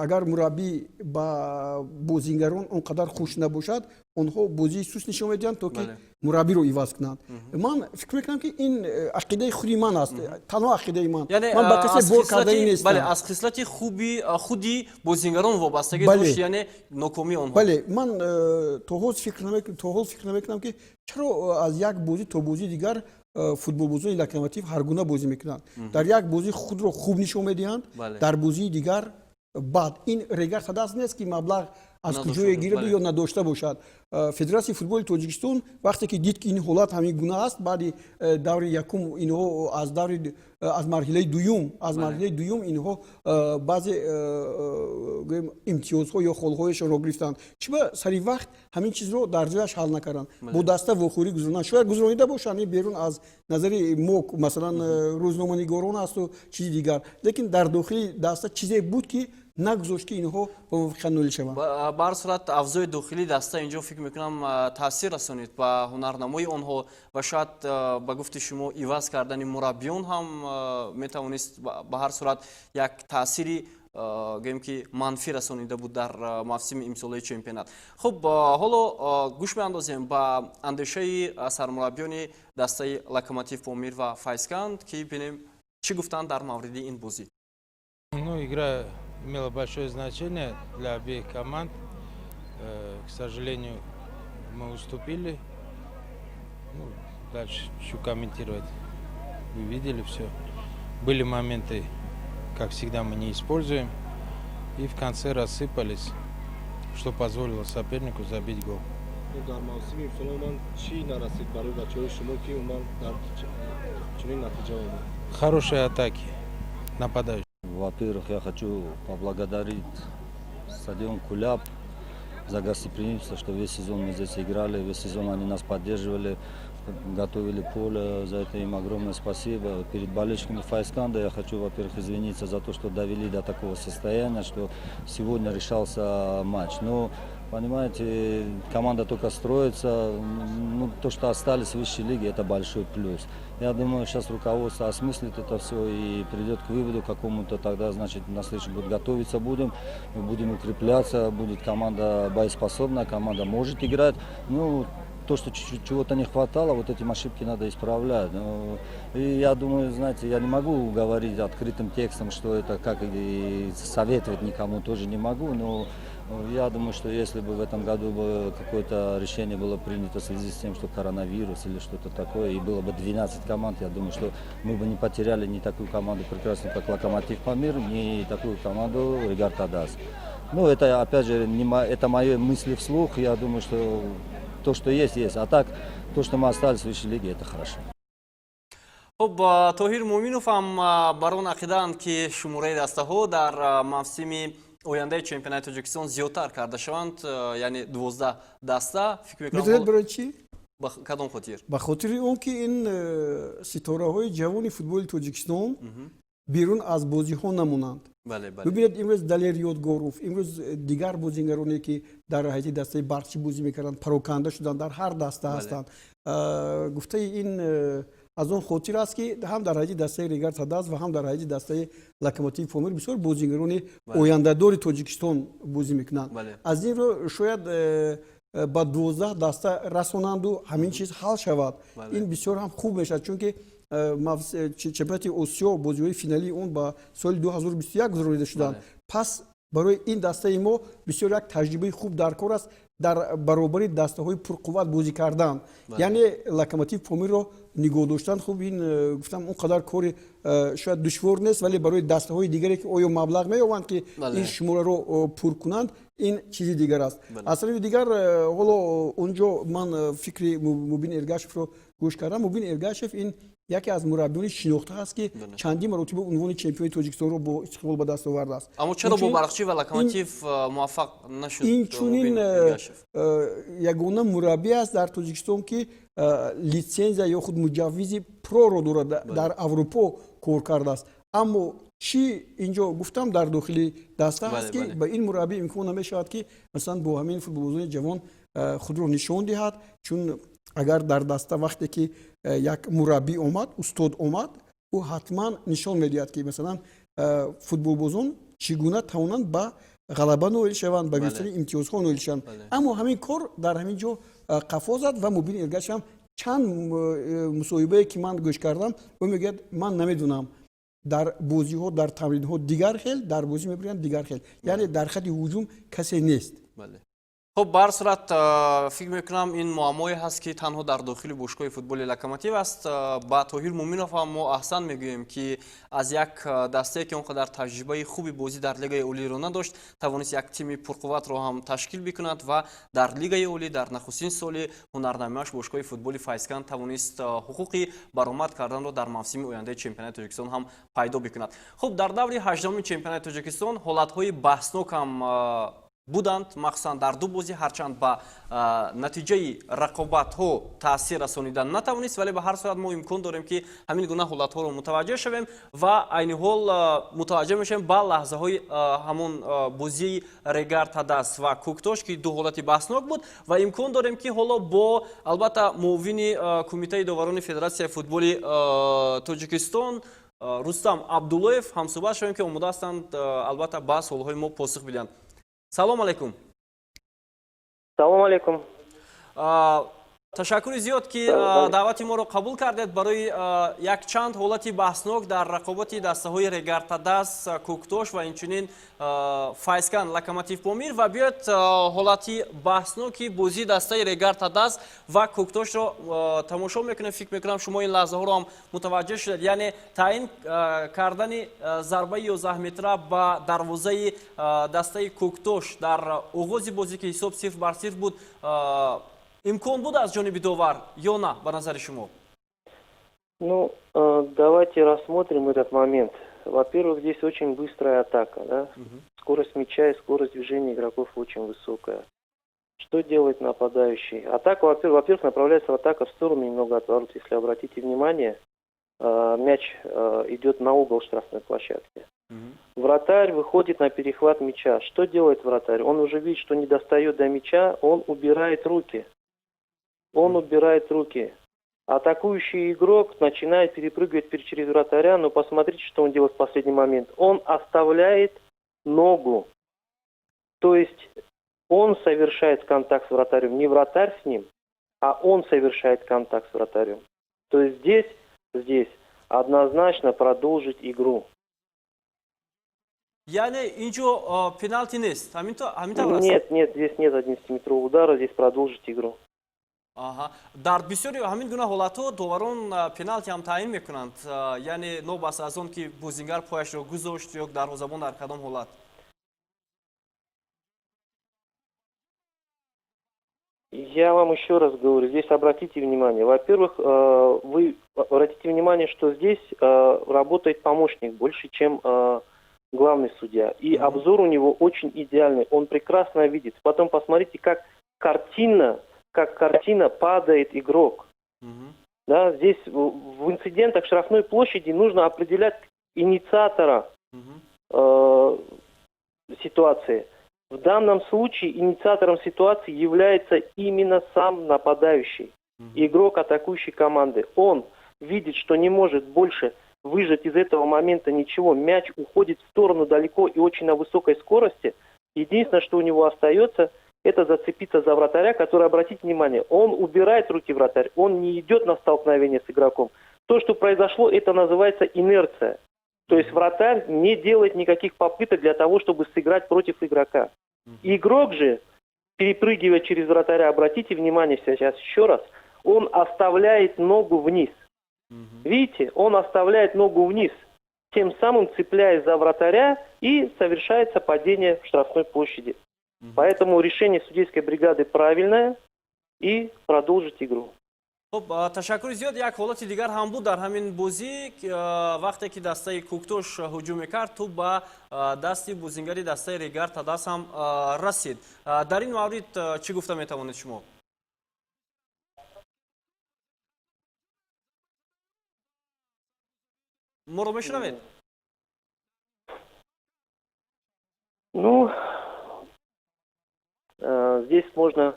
Агар мураббӣ ба бозингарон он қадар хуш набошад, онҳо бозии суст нишон медиҳанд, то ки мураббиро иваз кунанд. Ман фикр мекунам, ки ин ақидаи худи ман аст, танҳо ақидаи ман. Ман ба касе бор кардаи нестам. Аз хислати хуби худи бозингарон вобастагӣ дошт, яъне нокомии онҳо. Бале, ман то ҳол фикр намекунам, ки чаро аз як бозӣ то бозии дигар футболбозони Локомотив ҳар гуна бозӣ мекунанд. Дар як бозӣ худро хуб нишон медиҳанд, дар бозии дигар бад. Ин Регар Тадаз нест, ки маблағ аз куҷое гираду ё надошта бошад. Федератсияи футболи Тоҷикистон вақте ки дид, ки ин ҳолат ҳамин гуна аст, баъди даври якум инҳо аз даври аз марҳилаи дуюм инҳо баъзе, гӯем, имтиёзҳо ё холҳояшонро гирифтанд, чӣ ба сари вақт ҳамин чизро дар ҷояш ҳал накарданд, бо даста вохӯрӣ гузаронанд? Шояд гузаронида бошанд, ин берун аз назари мо, масалан, рӯзноманигорон асту чизи дигар, лекин дар дохили даста чизе буд, ки нагузошт, ки инҳо ба муваффақият ноил шаванд. Ба ҳар сурат, авзои дохилии даста инҷо, фикр мекунам, таъсир расонид ба ҳунарнамои онҳо ва шояд, ба гуфти шумо, иваз кардани мураббиён ҳам метавонист ба ҳар сурат як таъсири, гӯем, ки манфӣ расонида буд дар мавсими имсолаи чемпионат. Хуб, ҳоло гӯш меандозем ба андешаи сармураббиёни дастаи Локомотив Помир ва Файзканд, ки бинем, чӣ гуфтанд дар мавриди ин бозӣ. Ну, игра имела большое значение для обеих команд. К сожалению, мы уступили. Ну, дальше что комментировать? Вы видели все. Были моменты, как всегда, мы не используем. И в конце рассыпались, что позволило сопернику забить гол. Дар мавсими имсола умуман чӣ нарасид барои бачаҳои шумо, ки умуман дар чунин натиҷа омад? Хорошие атаки нападающие. Во-первых, я хочу поблагодарить стадион Куляб за гостеприимство, что весь сезон мы здесь играли, весь сезон они нас поддерживали, готовили поле, за это им огромное спасибо. Перед болельщиками Файзканда я хочу, во-первых, извиниться за то, что довели до такого состояния, что сегодня решался матч. Но, понимаете, команда только строится, ну, то, что остались в высшей лиге, это большой плюс. Я думаю, сейчас руководство осмыслит это все и придет к выводу какому-то, тогда, значит, на следующий год готовиться будем, будем укрепляться, будет команда боеспособная, команда может играть. Ну, то, что чуть-чуть чего-то не хватало, вот эти ошибки надо исправлять. Ну, и я думаю, знаете, я не могу говорить открытым текстом, что это как, и советовать никому тоже не могу, но я думаю, что если бы в этом году бы какое-то решение было принято в связи с тем, что коронавирус или что-то такое, и было бы 12 команд, я думаю, что мы бы не потеряли ни такую команду прекрасную, как Локомотив Памир, ни такую команду Регар Тадаз. Ну, это, опять же, не мо- это мои мысли вслух. Я думаю, что то, что есть, есть. А так, то, что мы остались в высшей лиге, это хорошо. Хуб, Тоҳир Муъминов ҳам бар он ақидаанд, ки шумораи дастаҳо дар мавсими ояндаи чемпионати Тоҷикистон зиёдтар карда шаванд, яъне 12 даста, фикр мекунам. Медонед, барои чӣ? Ба кадом хотир? Ба хотири он ки ин ситораҳои ҷавони футболи Тоҷикистон берун аз бозиҳо намонанд. бале бале Бибинед, имрӯз Далер Ёдгоров, имрӯз дигар бозингароне, ки дар ҳайати дастаи Барқчӣ бозӣ мекарданд, пароканда шуданд, дар ҳар даста ҳастанд. Гуфтаи ин аз он хотир аст, ки ҳам дар ҳайати дастаи Регар Тадаз ва ҳам дар ҳайати дастаи Локомотиви Помир бисёр бозингарони ояндадори Тоҷикистон бозӣ мекунанд. Аз ин рӯ шояд ба 12 даста расонанду ҳамин чиз ҳал шавад. Ин бисёр ҳам хуб мешавад, чунки чемпионати Осиё, бозиҳои финалии он ба соли 2021 гузаронида шуданд. Пас барои ин дастаи мо бисёр як таҷрибаи хуб дар кор аст дар баробари дастаҳои пурқувват бозӣ кардан, яъне Локомотив Помирро нигоҳ доштан. Хуб, ин гуфтам, он қадар кори шояд душвор нест, вале барои дастаҳои дигаре, ки оё маблағ меёбанд, ки ин шумораро пур кунанд, ин чизи дигар аст. Аз тарафи дигар, ҳоло онҷо ман фикри Мубин Эргашевро гӯш кардам. Мубин Эргашев ин яке аз мураббиёни шинохта аст, ки чандин маротиба унвони чемпиони Тоҷикистонро бо Истиқлол ба даст овардааст. Аммо чаро бо Барқчӣ ва Локомотив муваффақ нашуд? Инчунин ягона мураббӣ аст дар Тоҷикистон, ки литсензия ё худ муҷаввизи проро дорад, дар Аврупо кор кардааст. Аммо чӣ инҷо гуфтам, дар дохили даста ҳаст, ки ба ин мураббӣ имкон намешавад, ки масалан бо ҳамин футболбозони ҷавон худро нишон диҳад, чун агар дар даста вақте ки як мураббӣ омад, устод омад, ӯ ҳатман нишон медиҳад, ки масалан футболбозон Чӣ гуна тавонанд ба ғалаба ноил шаванд, ба гирифтани имтиёзҳо ноил шаванд. Аммо ҳамин кор дар ҳамин ҷо қафо зад ва Мубин Эргаш ҳам чанд мусоҳибае, ки ман гӯш кардам, ӯ мегӯяд: ман намедонам, дар бозиҳо, дар тамринҳо дигар хел, дар бозӣ мебироянд дигар хел, яъне дар хати ҳуҷум касе нест. Хуб, ба ҳар сурат, фикр мекунам, ин муаммое ҳаст, ки танҳо дар дохили бошгоҳи футболи Локомотив аст. Ба Тоҳир Муъминов ҳам мо аҳсан мегӯем, ки аз як дастае, ки он қадар таҷрибаи хуби бозӣ дар Лигаи Олиро надошт, тавонист як тими пурқувватро ҳам ташкил бикунад ва дар Лигаи Олӣ дар нахустин соли ҳунарнамояш бошгоҳи футболи Файзканд тавонист ҳуқуқи баромад карданро дар мавсими ояндаи чемпионати Тоҷикистон ҳам пайдо бикунад. Хуб, дар даври 18-уми чемпионати Тоҷикистон ҳолатҳои баҳснок ҳам буданд, махсусан дар ду бозӣ. Ҳарчанд ба натиҷаи рақобатҳо таъсир расонидан натавонист, вале ба ҳар сурат мо имкон дорем, ки ҳамин гуна ҳолатҳоро мутаваҷҷеҳ шавем ва айни ҳол мутаваҷҷеҳ мешавем ба лаҳзаҳои ҳамон бозии Регар Тадас ва Кӯктош, ки ду ҳолати баҳснок буд, ва имкон дорем, ки ҳоло бо, албатта, муовини Кумитаи доварони Федератсияи футболи Тоҷикистон Рустам Абдуллоев ҳамсӯҳбат шавем, ки омода ҳастанд, албатта, ба суолҳои мо посух бидиҳанд. Салом алайкум. Салом алайкум. Ташаккури зиёд, ки даъвати моро қабул кардед барои якчанд ҳолати баҳснок дар рақобати дастаҳои Регар-ТадАЗ, Кӯктош ва инчунин Файзканд, Локомотив Помир. Ва биёед, ҳолати баҳсноки бозии дастаи Регар-ТадАЗ ва Кӯктошро тамошо мекунем. Фикр мекунам, шумо ин лаҳзаҳоро ҳам мутаваҷҷеҳ шудед, яъне таъин кардани зарбаи 11 метра ба дарвозаи дастаи Кӯктош дар оғози бозӣ, ки ҳисоб 0-0 буд, имкон буд аз ҷониби довар ё на, ба назари шумо? Ну, давайте рассмотрим этот момент. Во-первых, здесь очень быстрая атака, да? Скорость мяча и скорость движения игроков очень высокая. Что делает нападающий? Атака, во-первых, направляется атака в сторону немного от ворот. Если обратите внимание, мяч идет на угол штрафной площадки. Вратарь выходит на перехват мяча. Что делает вратарь? Он уже видит, что не достает до мяча, он убирает руки. Он убирает руки. Атакующий игрок начинает перепрыгивать через вратаря, но посмотрите, что он делает в последний момент. Он оставляет ногу. То есть он совершает контакт с вратарем, не вратарь с ним, а он совершает контакт с вратарем. То есть здесь однозначно продолжить игру. Яъне инҷо пеналти нест, ҳамин тавр аст? Нет, нет, здесь нет 11-метрового удара, здесь продолжить игру. Аҳа, дар бисёри ҳамин гуна ҳолатҳо доварон пеналти ҳам таъин мекунанд, яъне новобаста аз он ки бозингар пояшро гузошт ё дарвозабон дар кадом ҳолат. Я вам еще раз говорю, здесь обратите внимание. Во-первых, вы обратите внимание, что здесь работает помощник больше, чем главный судья. И обзор у него очень идеальный, он прекрасно видит. Потом посмотрите, как картина падает игрок. Да, здесь в инцидентах штрафной площади нужно определять инициатора ситуации. В данном случае инициатором ситуации является именно сам нападающий, игрок атакующей команды. Он видит, что не может больше выжать из этого момента ничего. Мяч уходит в сторону далеко и очень на высокой скорости. Единственное, что у него остается, это зацепиться за вратаря, который, обратите внимание, он убирает руки вратарь, он не идет на столкновение с игроком. То, что произошло, это называется инерция. То есть вратарь не делает никаких попыток для того, чтобы сыграть против игрока. Игрок же, перепрыгивая через вратаря, обратите внимание сейчас еще раз, он оставляет ногу вниз. Видите, он оставляет ногу вниз, тем самым цепляясь за вратаря, и совершается падение в штрафной площади. Поэтому решение судейской бригады правильное и продолжить игру. Хуб, ташаккури зиёд. Як ҳолати дигар ҳам буд дар ҳамин бозӣ, вақте ки дастаи Кӯктош ҳуҷум мекард, тӯб ба дасти бозингари дастаи Регар Тадас ҳам расид. Дар ин маврид чӣ гуфта метавонед шумо? Моро мешунавед? Ну, здесь можно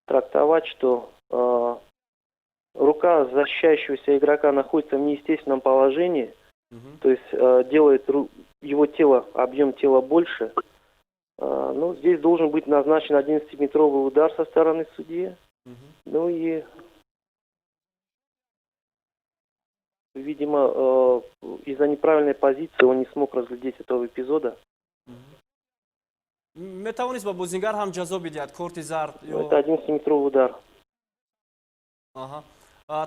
трактовать, что рука защищающегося игрока находится в неестественном положении, то есть делает Его тело, объем тела больше. Ну, здесь должен быть назначен 11-метровый удар со стороны судьи. Ну и, видимо, из-за неправильной позиции он не смог разглядеть этого эпизода. Метавонист ба бозингар ҳам ҷазо бидиҳад, корти зард ё Это 11-метровый удар. Аҳа.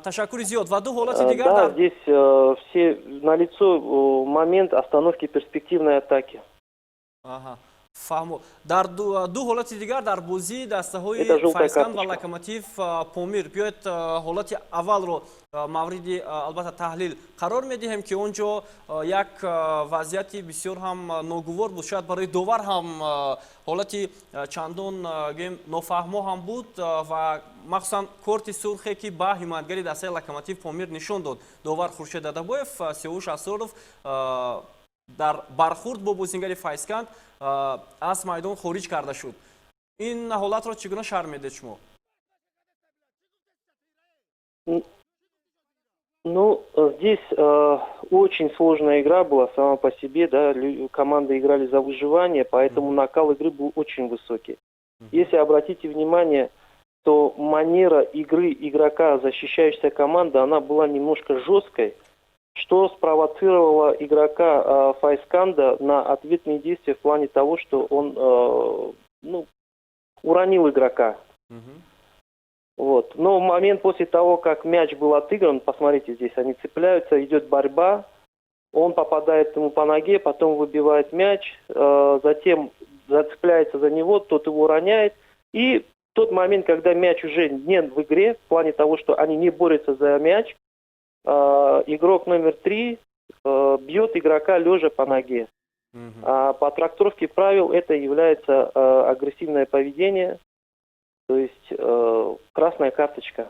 Ташаккури зиёд ва ду ҳолати дигар. Да, здесь все налицо момент остановки перспективной атаки. Аҳа. Фаҳмо. Дар ду ҳолати дигар дар бозии дастаҳои Файзканд ва Локомотив Помир, биёед, ҳолати аввалро мавриди, албатта, таҳлил қарор медиҳем, ки он ҷо як вазъияти бисёр ҳам ногувор буд, шояд барои довар ҳам ҳолати чандон, гӯем, нофаҳмо ҳам буд ва махсусан корти сурхе, ки ба ҳимоятгари дастаи Локомотив Помир нишон дод довар Хуршед Дадабоев. Сиёвуш Асроров дар бархурд бо бозингари Файзканд аз майдон хориҷ карда шуд. Ин ҳолатро чӣ гуна шарҳ медиҳед шумо? Ну, здесь очень сложная игра была сама по себе, да, команды играли за выживание, поэтому накал игры был очень высокий. Если обратите внимание, то манера игры игрока защищающейся команды, она была немножко жесткой, что спровоцировало игрока Файзканда на ответные действия в плане того, что он ну, уронил игрока. Вот. Но в момент после того, как мяч был отыгран, посмотрите, здесь они цепляются, идет борьба, он попадает ему по ноге, потом выбивает мяч, затем зацепляется за него, тот его роняет. И тот момент, когда мяч уже не в игре, в плане того, что они не борются за мяч, игрок номер 3 бьет игрока лежа по ноге. А по трактовке правил это является агрессивное поведение, то есть красная карточка.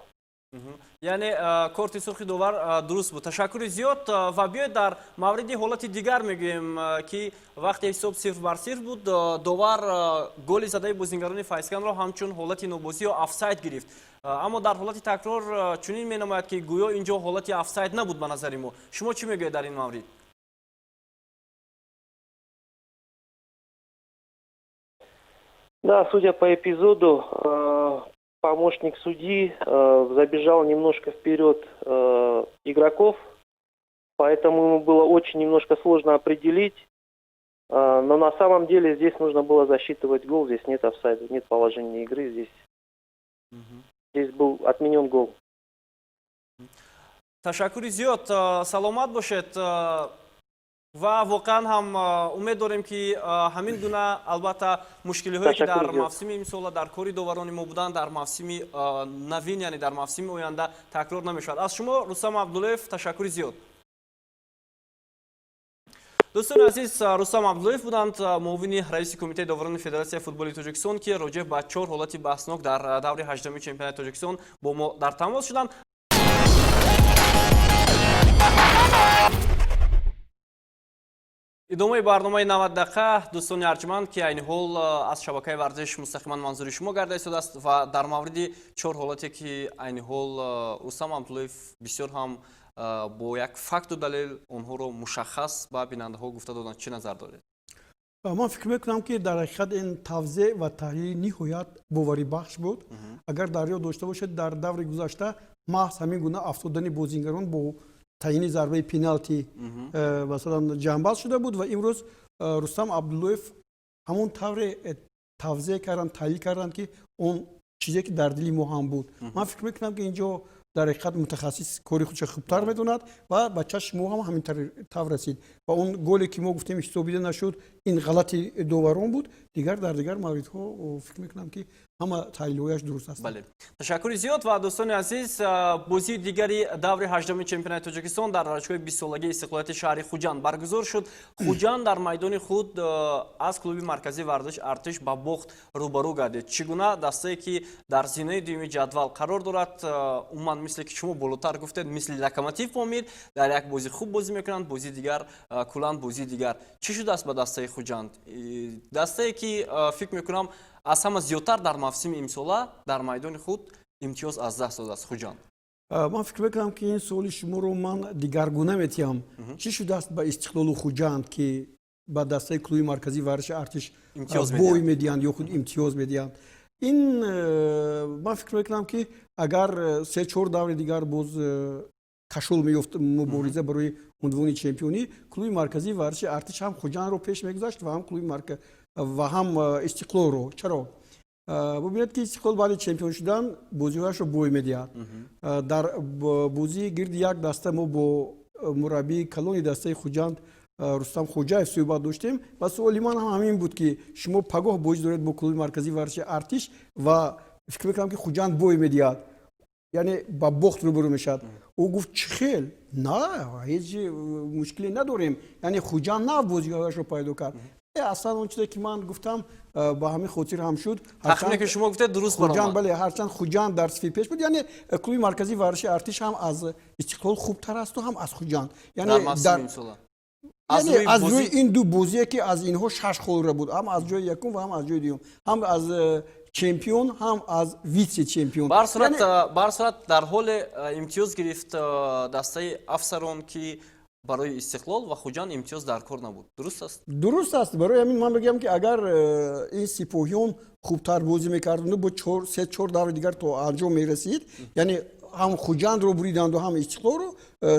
Яъне корти сурхи довар дуруст буд. Ташаккури зиёд ва биёед, дар мавриди ҳолати дигар мегӯем, ки вақте ҳисоб 0-0 буд, довар голи задаи бозингарони Файзкандро ҳамчун ҳолати нобозӣ ё офсайд гирифт, аммо дар ҳолати такрор чунин менамояд, ки гӯё ин ҷо ҳолати офсайд набуд. Ба назари мо, шумо чӣ мегӯед дар ин маврид? Да, судя по эпизоду, помощник судьи забежал немножко вперед игроков, поэтому ему было очень немножко сложно определить. Но на самом деле здесь нужно было засчитывать гол, здесь нет офсайда, нет положения игры, здесь был отменен гол. Ташаккури зиёд, саломат бошед ва воқеан ҳам умед дорем, ки ҳамин гуна, албатта, мушкилиҳое, ки дар мавсими имсола дар кори доварони мо буданд, дар мавсими навин, яъне дар мавсими оянда такрор намешавад. Аз шумо, Рустам Абдуллоев, ташаккури зиёд. Дӯстони азиз, Рустам Абдуллоев буданд, муовини раиси Кумитаи доварони Федератсияи футболи Тоҷикистон, ки роҷеъ ба чор ҳолати баҳснок дар даври 18-уми чемпионати Тоҷикистон бо мо дар тамос шуданд. Идомаи барномаи 90 дақиқа, дӯстони арҷманд, ки айни ҳол аз шабакаи варзиш мустақиман манзури шумо гарда истодааст ва дар мавриди чор ҳолате, ки айни ҳол Рустам Абдуллоев бисёр ҳам бо як факту далел онҳоро мушаххас ба бинандаҳо гуфта доданд, чӣ назар доред? Ман фикр мекунам, ки дар ҳақиқат ин тавзеъ ва таҳлили ниҳоят боварибахш буд. Агар дар ёд дошта бошед, дар даври гузашта маҳз ҳамин гуна афтодани бозингарон бо таъйини зарбаи пеналти масалан ҷамъбаст шуда буд ва имрӯз Рустам Абдуллоев ҳамон тавре тавзеъ карданд, таҳлил карданд, ки он чизе, ки дар дили мо ҳам буд. Ман фикр мекунам, ки инҷо дар ҳақиқат мутахассис кори худша хубтар медонад ва ба чашми мо ҳам ҳамин тавр расид ва он голе, ки мо гуфтем, ҳисобида нашуд, ин ғалати доварон буд. Дигар дар дигар мавридҳо фикр мекунам, ки ҳама таҳлилҳояш дуруст ҳастанд. Бале, ташаккури зиёд. Ва дӯстони азиз, бозии дигари даври 18-уми чемпионати Тоҷикистон дар варзишгоҳи 20-солагии Истиқлолияти шаҳри Хуҷанд баргузор шуд. Хуҷанд дар майдони худ аз клуби марказии варзиш Артиш ба бохт рӯбарӯ гардид. Чӣ гуна дастае, ки дар зинаи дуюми ҷадвал қарор дорад, умуман, мисле ки шумо болотар гуфтед, мисли Локомотив Помир, дар як бозӣ хуб бозӣ мекунанд, бозии дигар куллан бозии дигар. Чӣ шудааст ба дастаи Хуҷанд, дастае, ки фикр мекунам, аз ҳама зиёдтар дар мавсими имсола дар майдони худ имтиёз аз даст додааст Хуҷанд? Ман фикр мекунам, ки ин суоли шуморо ман дигаргуна метиҳам: чӣ шудааст ба Истиқлолу Хуҷанд, ки Ба дастаи клуби марказии варзиши Артиш бой медиҳанд ё худ имтиёз медиҳанд. Ин ман фикр мекунам, ки агар се-чор даври дигар боз кашол меёфт мубориза барои унвони чемпионӣ, клуби марказии варзиши Артиш ҳам Хуҷандро пеш мегузашт ва ҳам клуби ва ҳам Истиқлолро. Чаро? Бубинед, ки Истиқлол баъди чемпион шудан бозиҳояшро бой медиҳад. Дар бозии гирди як даста мо бо мураббии калони дастаи Хуҷанд Рустам Хоҷаев суҳбат доштем ва суоли ман ҳам ҳамин буд, ки шумо пагоҳ бозӣ доред бо клуби марказии варзиши Артиш ва фикр мекунам, ки Хуҷанд бой медиҳад, яъне ба бохт рӯбарӯ мешавад. Ӯ гуфт: «Чӣ хел? На, ҳеҷ мушкиле надорем». Яъне Хуҷанд нав бозиҳояшро пайдо кард. Аслан он чизе, ки ман гуфтам, ба ҳамин хотир ҳам шуд. Тахмине, ки шумо гуфтед, дуруст. Хуҷанд, бале, ҳарчанд Хуҷанд дар сифи пеш буд, яъне клуби марказии варзиши Артиш ҳам аз Истиқлол хубтар асту ҳам аз Хуҷанд. Яъне аз рӯи ин ду бозие, ки аз инҳо шаш холра буд, ҳам аз ҷои якум ва ҳам аз ҷои дуюм, ҳам аз чемпион, ҳам аз вице чемпион. Ба ҳар сурат, дар ҳоле имтиёз гирифт дастаи афсарон, ки барои Истиқлол ва Хуҷанд имтиёз дар кор набуд. Дуруст аст? Дуруст аст. Барои ҳамин ман мегӯям, ки агар ин сипоҳиён хубтар бозӣ мекарданду бо се-чор даври дигар то анҷом мерасид, яъне ҳам Хуҷандро буриданду, ҳам Истиқлолро,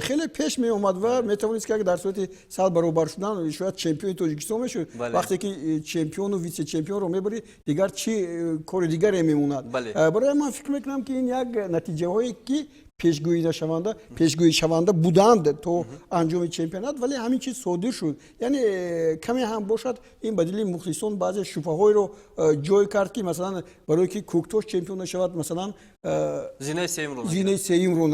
хеле пеш меомад ва метавонист, ки агар дар сурати сал баробар шудан, шояд чемпиони Тоҷикистон мешуд. Вақте ки чемпиону вице чемпионро мебарӣ, дигар чӣ кори дигаре мемонад? Барои ман фикр мекунам, ки ин як натиҷаҳое, ки пешгӯишаванда буданд то анҷоми чемпионат, вале ҳамин чиз содир шуд. Яъне каме ҳам бошад, ин ба дили мухлисон баъзе шубҳаҳоеро ҷой кард, ки масалан, барое ки Кӯктош чемпион нашавад, масалан, зинаи сеюмро,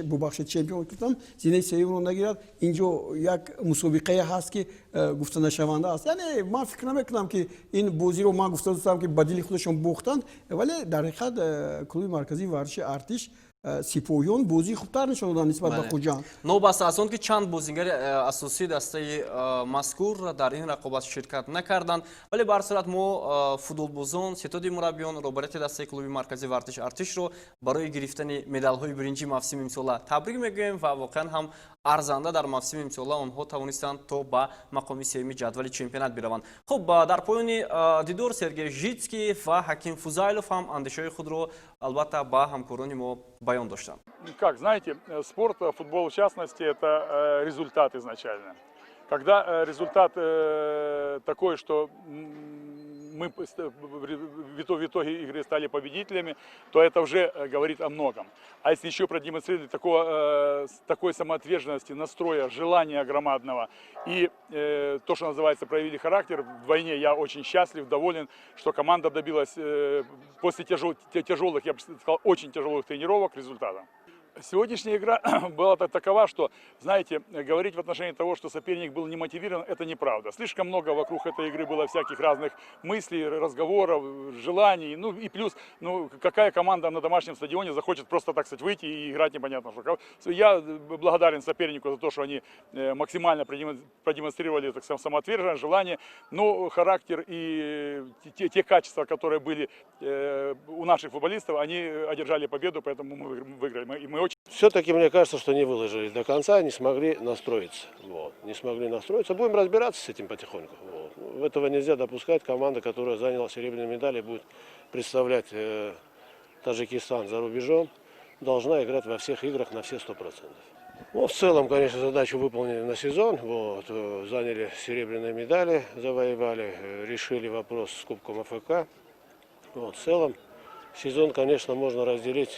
бубахшед, чемпион гуфтам, зинаи сеюмро нагирад. Инҷо як мусобиқае ҳаст, ки гуфтанашаванда аст. Яъне ман фикр намекунам, ки ин бозиро ман гуфта достам, ки ба дили худашон бохтанд, вале дар ҳақиқат клуби марказии варзиши Артиш, сипоҳиён, бозии хубтар нишон доданд нисбат ба Хуҷанд. Новобаста аз он ки чанд бозингари асосии дастаи мазкур дар ин рақобат ширкат накарданд, вале ба ҳар сурат мо футболбозон, ситоди мураббиён, роҳбарияти дастаи клуби марказии варзиши Артишро барои гирифтани медалҳои биринҷии мавсими имсола табрик мегӯем ва воқеан ҳам арзанда дар мавсими имсола онҳо тавонистанд то ба мақоми сеюми ҷадвали чемпионат бираванд. Хуб, дар поёни дидор Сергей Житский ва Ҳаким Фузайлов ҳам андешаҳои худро албатта ба ҳамкорони мо баён доштанд. Как знаете, спорт, футбол в частности, это результат изначально. Когда результат такой, что мы в итоге игры стали победителями, то это уже говорит о многом. А если еще продемонстрировали такой самоотверженности, настроя, желания громадного и то, что называется, проявили характер, вдвойне я очень счастлив, доволен, что команда добилась после тяжелых, я бы сказал, очень тяжелых тренировок результата. Сегодняшняя игра была такова, что, знаете, говорить в отношении того, что соперник был не мотивирован, это неправда. Слишком много вокруг этой игры было всяких разных мыслей, разговоров, желаний. Ну и плюс, ну какая команда на домашнем стадионе захочет просто, так сказать, выйти и играть непонятно что? Я благодарен сопернику за то, что они максимально продемонстрировали, так сказать, самоотверженность, желание. Но характер и те качества, которые были у наших футболистов, они одержали победу, поэтому мы выиграли. И мы очень Все-таки мне кажется, что не выложились до конца, не смогли настроиться. Вот. Не смогли настроиться. Будем разбираться с этим потихоньку. Вот. Этого нельзя допускать. Команда, которая заняла серебряные медали, будет представлять Таджикистан за рубежом, должна играть во всех играх на все 100%. Ну, в целом, конечно, задачу выполнили на сезон. Вот, заняли серебряные медали, завоевали, решили вопрос с Кубком АФК. Вот, в целом, сезон, конечно, можно разделить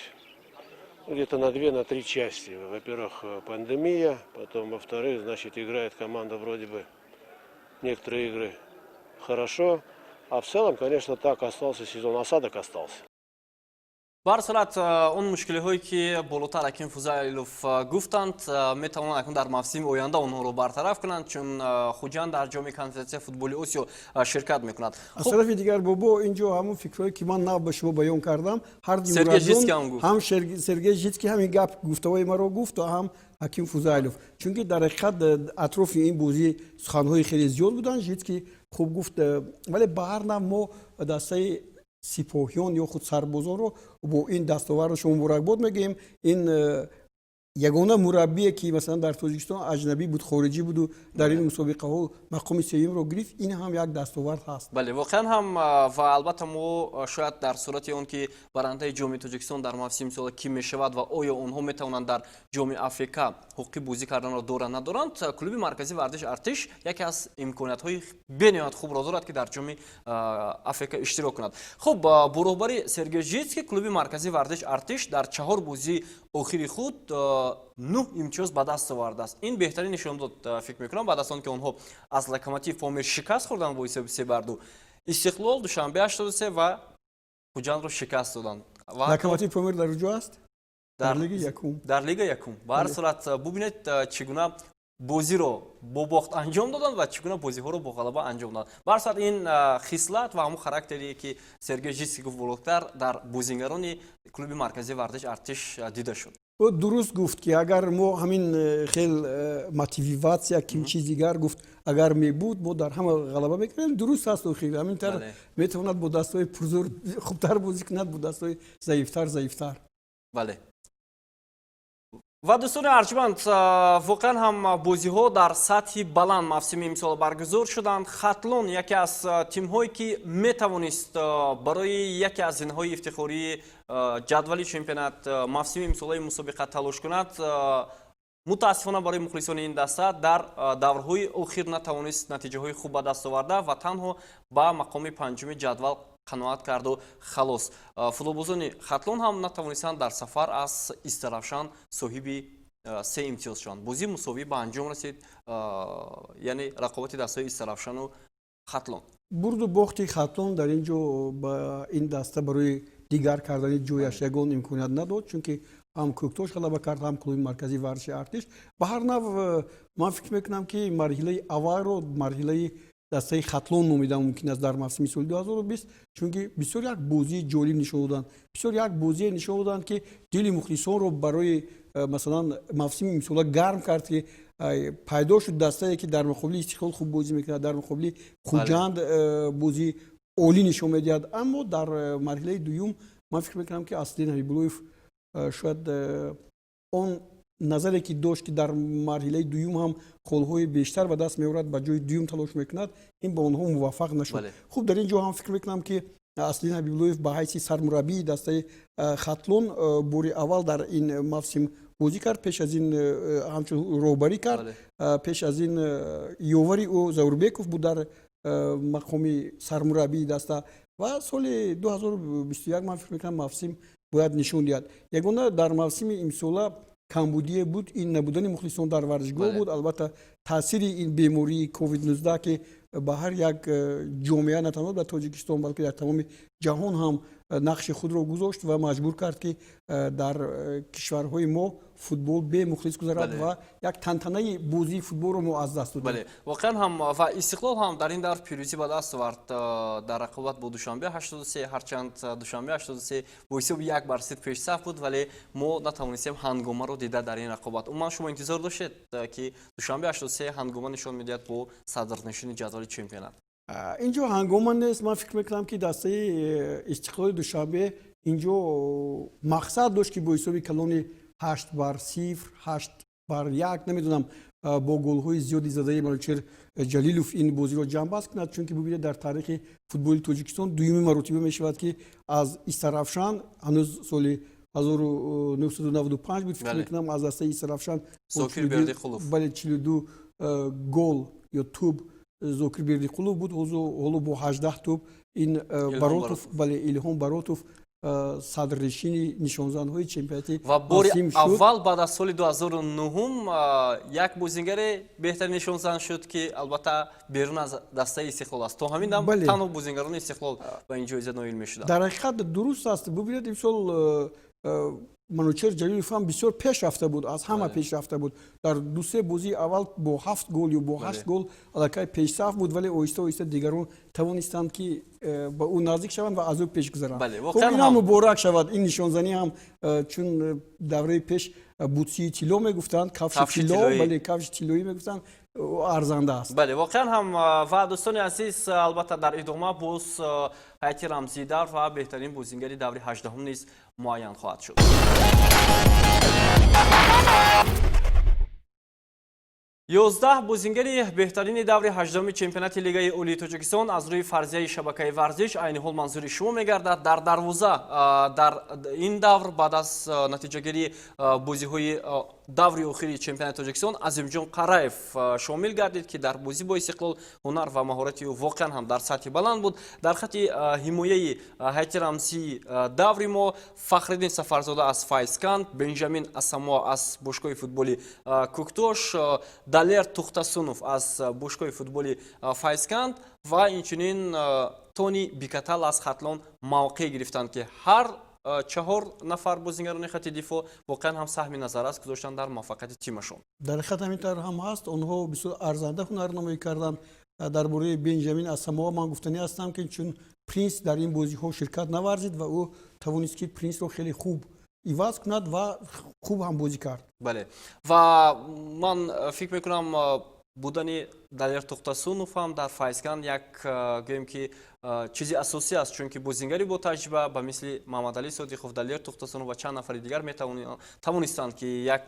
где-то на две, на три части. Во-первых, пандемия, потом, во-вторых, значит, играет команда вроде бы некоторые игры хорошо. А в целом, конечно, так остался сезон, осадок остался. Ба ҳар сурат, он мушкилиҳое, ки болотар Ҳаким Фузайлов гуфтанд, метавонанд акнун дар мавсими оянда онҳоро бартараф кунанд, чун Хуҷанд дар Ҷоми Конфедератсияи футболи Осиё ширкат мекунад. Аз тарафи дигар, бобо, инҷо ҳамон фикрҳое, ки ман нав ба шумо баён кардам, ҳар ҳам Сергей Житский ҳамин гап гуфтаҳои маро гуфт, ҳам Ҳаким Фузайлов, чунки дар ҳақиқат атрофи ин бозӣ суханҳои хеле зиёд буданд. Житский хуб гуфт, вале ба ҳар нав мо дастаи сипоҳиён ё худ сарбозонро бо ин дастовардашон муборакбод мегӯем. Ин Ягона мураббие, ки масалан дар Тоҷикистон аҷнабӣ буд, хориҷӣ буду дар ин мусобиқаҳо мақоми сеюмро гирифт, ин ҳам як дастовард ҳаст. Бале, воқеан ҳам. Ва албатта мо шояд дар сурати он ки барандаи Ҷоми Тоҷикистон дар мавсими имсола кӣ мешавад ва оё онҳо метавонанд дар Ҷоми АФК ҳуқуқи бозӣ карданро доранд, надоранд, клуби марказии варзиш Артиш яке аз имкониятҳои бениҳоят хубро дорад, ки дар Ҷоми АФК иштирок кунад. Хуб, бо роҳбари Сергей Житский клуби марказии варзиш Артиш дар чаҳор бозии охири худ нӯҳ имтиёз ба даст овардааст. Ин беҳтарин нишондод, фикр мекунам, баъд аз он ки онҳо аз Локомотив Помир шикаст хӯрданд бо ҳисоби 3-2, Истиқлол, Душанбе 83 ва Хуҷандро шикаст доданд. Локомотив Помир дар куҷо аст? Дар лиги якум. Дар лига якум. Ба ҳар сурат, бубинед, чӣ гуна бозиро бо бохт анҷом доданд ва чӣ гуна бозиҳоро бо ғалаба анҷом доданд. Ба ҳар сурат, ин хислат ва ҳамун характере, ки Сергей Житский гуфт болотар, дар бозингарони клуби марказии варзиш Артиш дида шуд. Ӯ дуруст гуфт, ки агар мо ҳамин хел мотивация ким чиз дигар гуфт, агар мебуд, мо дар ҳама ғалаба мекардем. Дуруст аст. Охир ҳамин тар метавонад бо дастҳои пурзӯр хубтар бозӣ кунад, бо дастҳои заифтар заифтар. Бале. Ва дӯстони арҷманд, воқеан ҳам бозиҳо дар сатҳи баланд мавсими имсол баргузор шуданд. Хатлон яке аз тимҳое, ки метавонист барои яке аз зинаҳои ифтихории ҷадвали чемпионат мавсими имсолаи мусобиқа талош кунад, мутаассифона барои мухлисони ин даста дар даврҳои охир натавонист натиҷаҳои хуб ба даст оварда ва танҳо ба мақоми панҷуми ҷадвал қаноат карду халос. Футболбозони Хатлон ҳам натавонистанд дар сафар аз Истаравшан соҳиби се имтиёз шаванд. Бозӣ мусовӣ ба анҷом расид, яъне рақобати дастаҳои Истаравшану Хатлон. Бурду бохти Хатлон дар ин ҷо ба ин даста барои дигар кардани ҷояш ягон имконият надод, чунки ҳам Кӯктош ғалаба кард, ҳам клуби марказии варзиши Артиш. Ба ҳар нав, ман фикр мекунам, ки марҳилаи аввалро марҳилаи дастаи Хатлон номидан мумкин аст дар мавсими соли 2020, чунки бисёр як бозии ҷолиб нишон доданд, бисёр як бозие нишон доданд, ки дили мухлисонро барои масалан мавсими имсола гарм кард, ки пайдо шуд дастае, ки дар муқобили Истиқлол хуб бозӣ мекунад, дар муқобили Хуҷанд бозии олӣ нишон медиҳад. Аммо дар марҳилаи дуюм ман фикр мекунам, ки Аслиддин Ҳабибуллоев шояд он назаре, ки дошт, ки дар марҳилаи дуюм ҳам холҳои бештар ба даст меорад, ба ҷои дуюм талош мекунад, ин ба онҳо муваффақ нашуд. Хуб, дар ин ҷо ҳам фикр мекунам, ки Аслиддин Ҳабибуллоев ба ҳайси сармураббии дастаи Хатлон бори аввал дар ин мавсим бозӣ кард. Пеш аз ин ҳамчун роҳбарӣ кард. Пеш аз ин ёвари ӯ Заурбеков буд дар мақоми сармураббии даста. Ва соли 2021 ман фикр мекунам, мавсим бояд нишон диҳад. Ягона дар мавсими имсола камбудие буд, ин набудани мухлисон дар варзишгоҳ буд. Албатта, таъсири ин бемории COVID-19, ки ба ҳар як ҷомеа, на танҳо дар Тоҷикистон, балки дар тамоми ҷаҳон ҳам нақши худро гузошт ва маҷбур кард, ки дар кишварҳои мо футбол бемухлис гузарад ва як тантанаи бозии футболро мо аз даст додем. Бале, воқеан ҳам. Ва Истиқлол ҳам дар ин давр пирӯзӣ ба даст овард дар рақобат бо Душанбе 83. Ҳарчанд Душанбе 83 бо ҳисоби 1-0 пешсаф буд, вале мо натавонистем ҳангомаро дида дар ин рақобат. Умуман, шумо интизор доштед, ки Душанбе 83 ҳангома нишон медиҳад бо садрнишини ҷадвали чемпионат? Инҷо ҳангома нест. Ман фикр мекунам, ки дастаи Истиқлоли Душанбе инҷо мақсад дошт, ки бо ҳисоби калони 8-0, 8-1, намедонам, бо голҳои зиёди задаи Манучер Ҷалилов ин бозиро ҷамъбаст кунад, чунки бубинед, дар таърихи футболи Тоҷикистон дуюми маротиба мешавад, ки аз Истаравшан, ҳанӯз соли 1995 буд, фикр мекунам, аз дастаи Истаравшан, бале, 42 гол ё тӯб Зокир Бердиқулов буд, ҳоло бо 18 тӯб ин Баротов, бале, Илҳом Баротов садрнишини нишонзанҳои чемпионати Ва бори аввал баъд аз соли 2009 як бозингаре беҳтарин нишонзан шуд, ки албатта берун аз дастаи Истиқлол аст. То ҳамин дам танҳо бозингарони Истиқлол ба ин ҷоиза ноил мешуданд. Дар ҳақиқат дуруст аст. Бубинед, имсол Манучер Ҷалилов ҳам бисёр пеш рафта буд, аз ҳама пеш рафта буд. Дар дусе бозии аввал бо ҳафт гол ё бо ҳашт гол аллакай пешсаф буд, вале оҳиста оҳиста дигарон тавонистанд, ки ба ӯ наздик шаванд ва аз ӯ пеш гузаранд. Хуб, ин муборак шавад, ин нишонзанӣ ҳам, чун давраи пеш бутсии тилло мегуфтанд, кафши тилло, бале, кафши тиллоӣ мегуфтанд, арзанда аст. Бале, воқеан ҳам. Ва дӯстони азиз, албатта, дар идома боз ҳайати рамзии давр ва беҳтарин бозингари даври 18-ум низ муайян хоҳад шуд. 11 бозингари беҳтарини даври 18-уми чемпионати Лигаи Олии Тоҷикистон аз рӯи фарзияи шабакаи варзиш айни ҳол манзури шумо мегардад. Дар дарвоза дар ин давр баъд аз натиҷагирии бозиҳои даври охири чемпионати Тоҷикистон Азимҷон Қараев шомил гардид, ки дар бозӣ бо Истиқлол ҳунар ва маҳорати ӯ воқеан ҳам дар сатҳи баланд буд. Дар хати ҳимояи ҳайати рамзии даври мо Фахриддин Сафарзода аз Файзканд, Бенҷамин Асамоа аз бошгоҳи футболи Кӯктош, Далер Тухтасунов аз бошгоҳи футболи Файзканд ва инчунин Тони Бикатал аз Хатлон мавқеъ гирифтанд, ки ҳар чаҳор нафар бозингарони хати дифоъ воқеан ҳам саҳми назаррас гузоштанд дар муваффақияти тимашон. Дар ҳақиқат, ҳамин тавр ҳам ҳаст. Онҳо бисёр арзанда ҳунарнамоӣ карданд. Дар бораи Бенҷамин Асамоа ман гуфтанӣ ҳастам, ки чун Принс дар ин бозиҳо ширкат наварзид ва ӯ тавонист, ки Принсро хеле хуб иваз кунад ва хуб ҳам бозӣ кард. Бале, ва ман фикр мекунам, будани Далер Тухтасунов ҳам дар Файзканд як, гӯем ки, чизи асосӣ аст, чунки бозингари бо таҷриба ба мисли Маҳмадалӣ Содиқов, Далер Тухтасунов ва чанд нафари дигар тавонистанд, ки як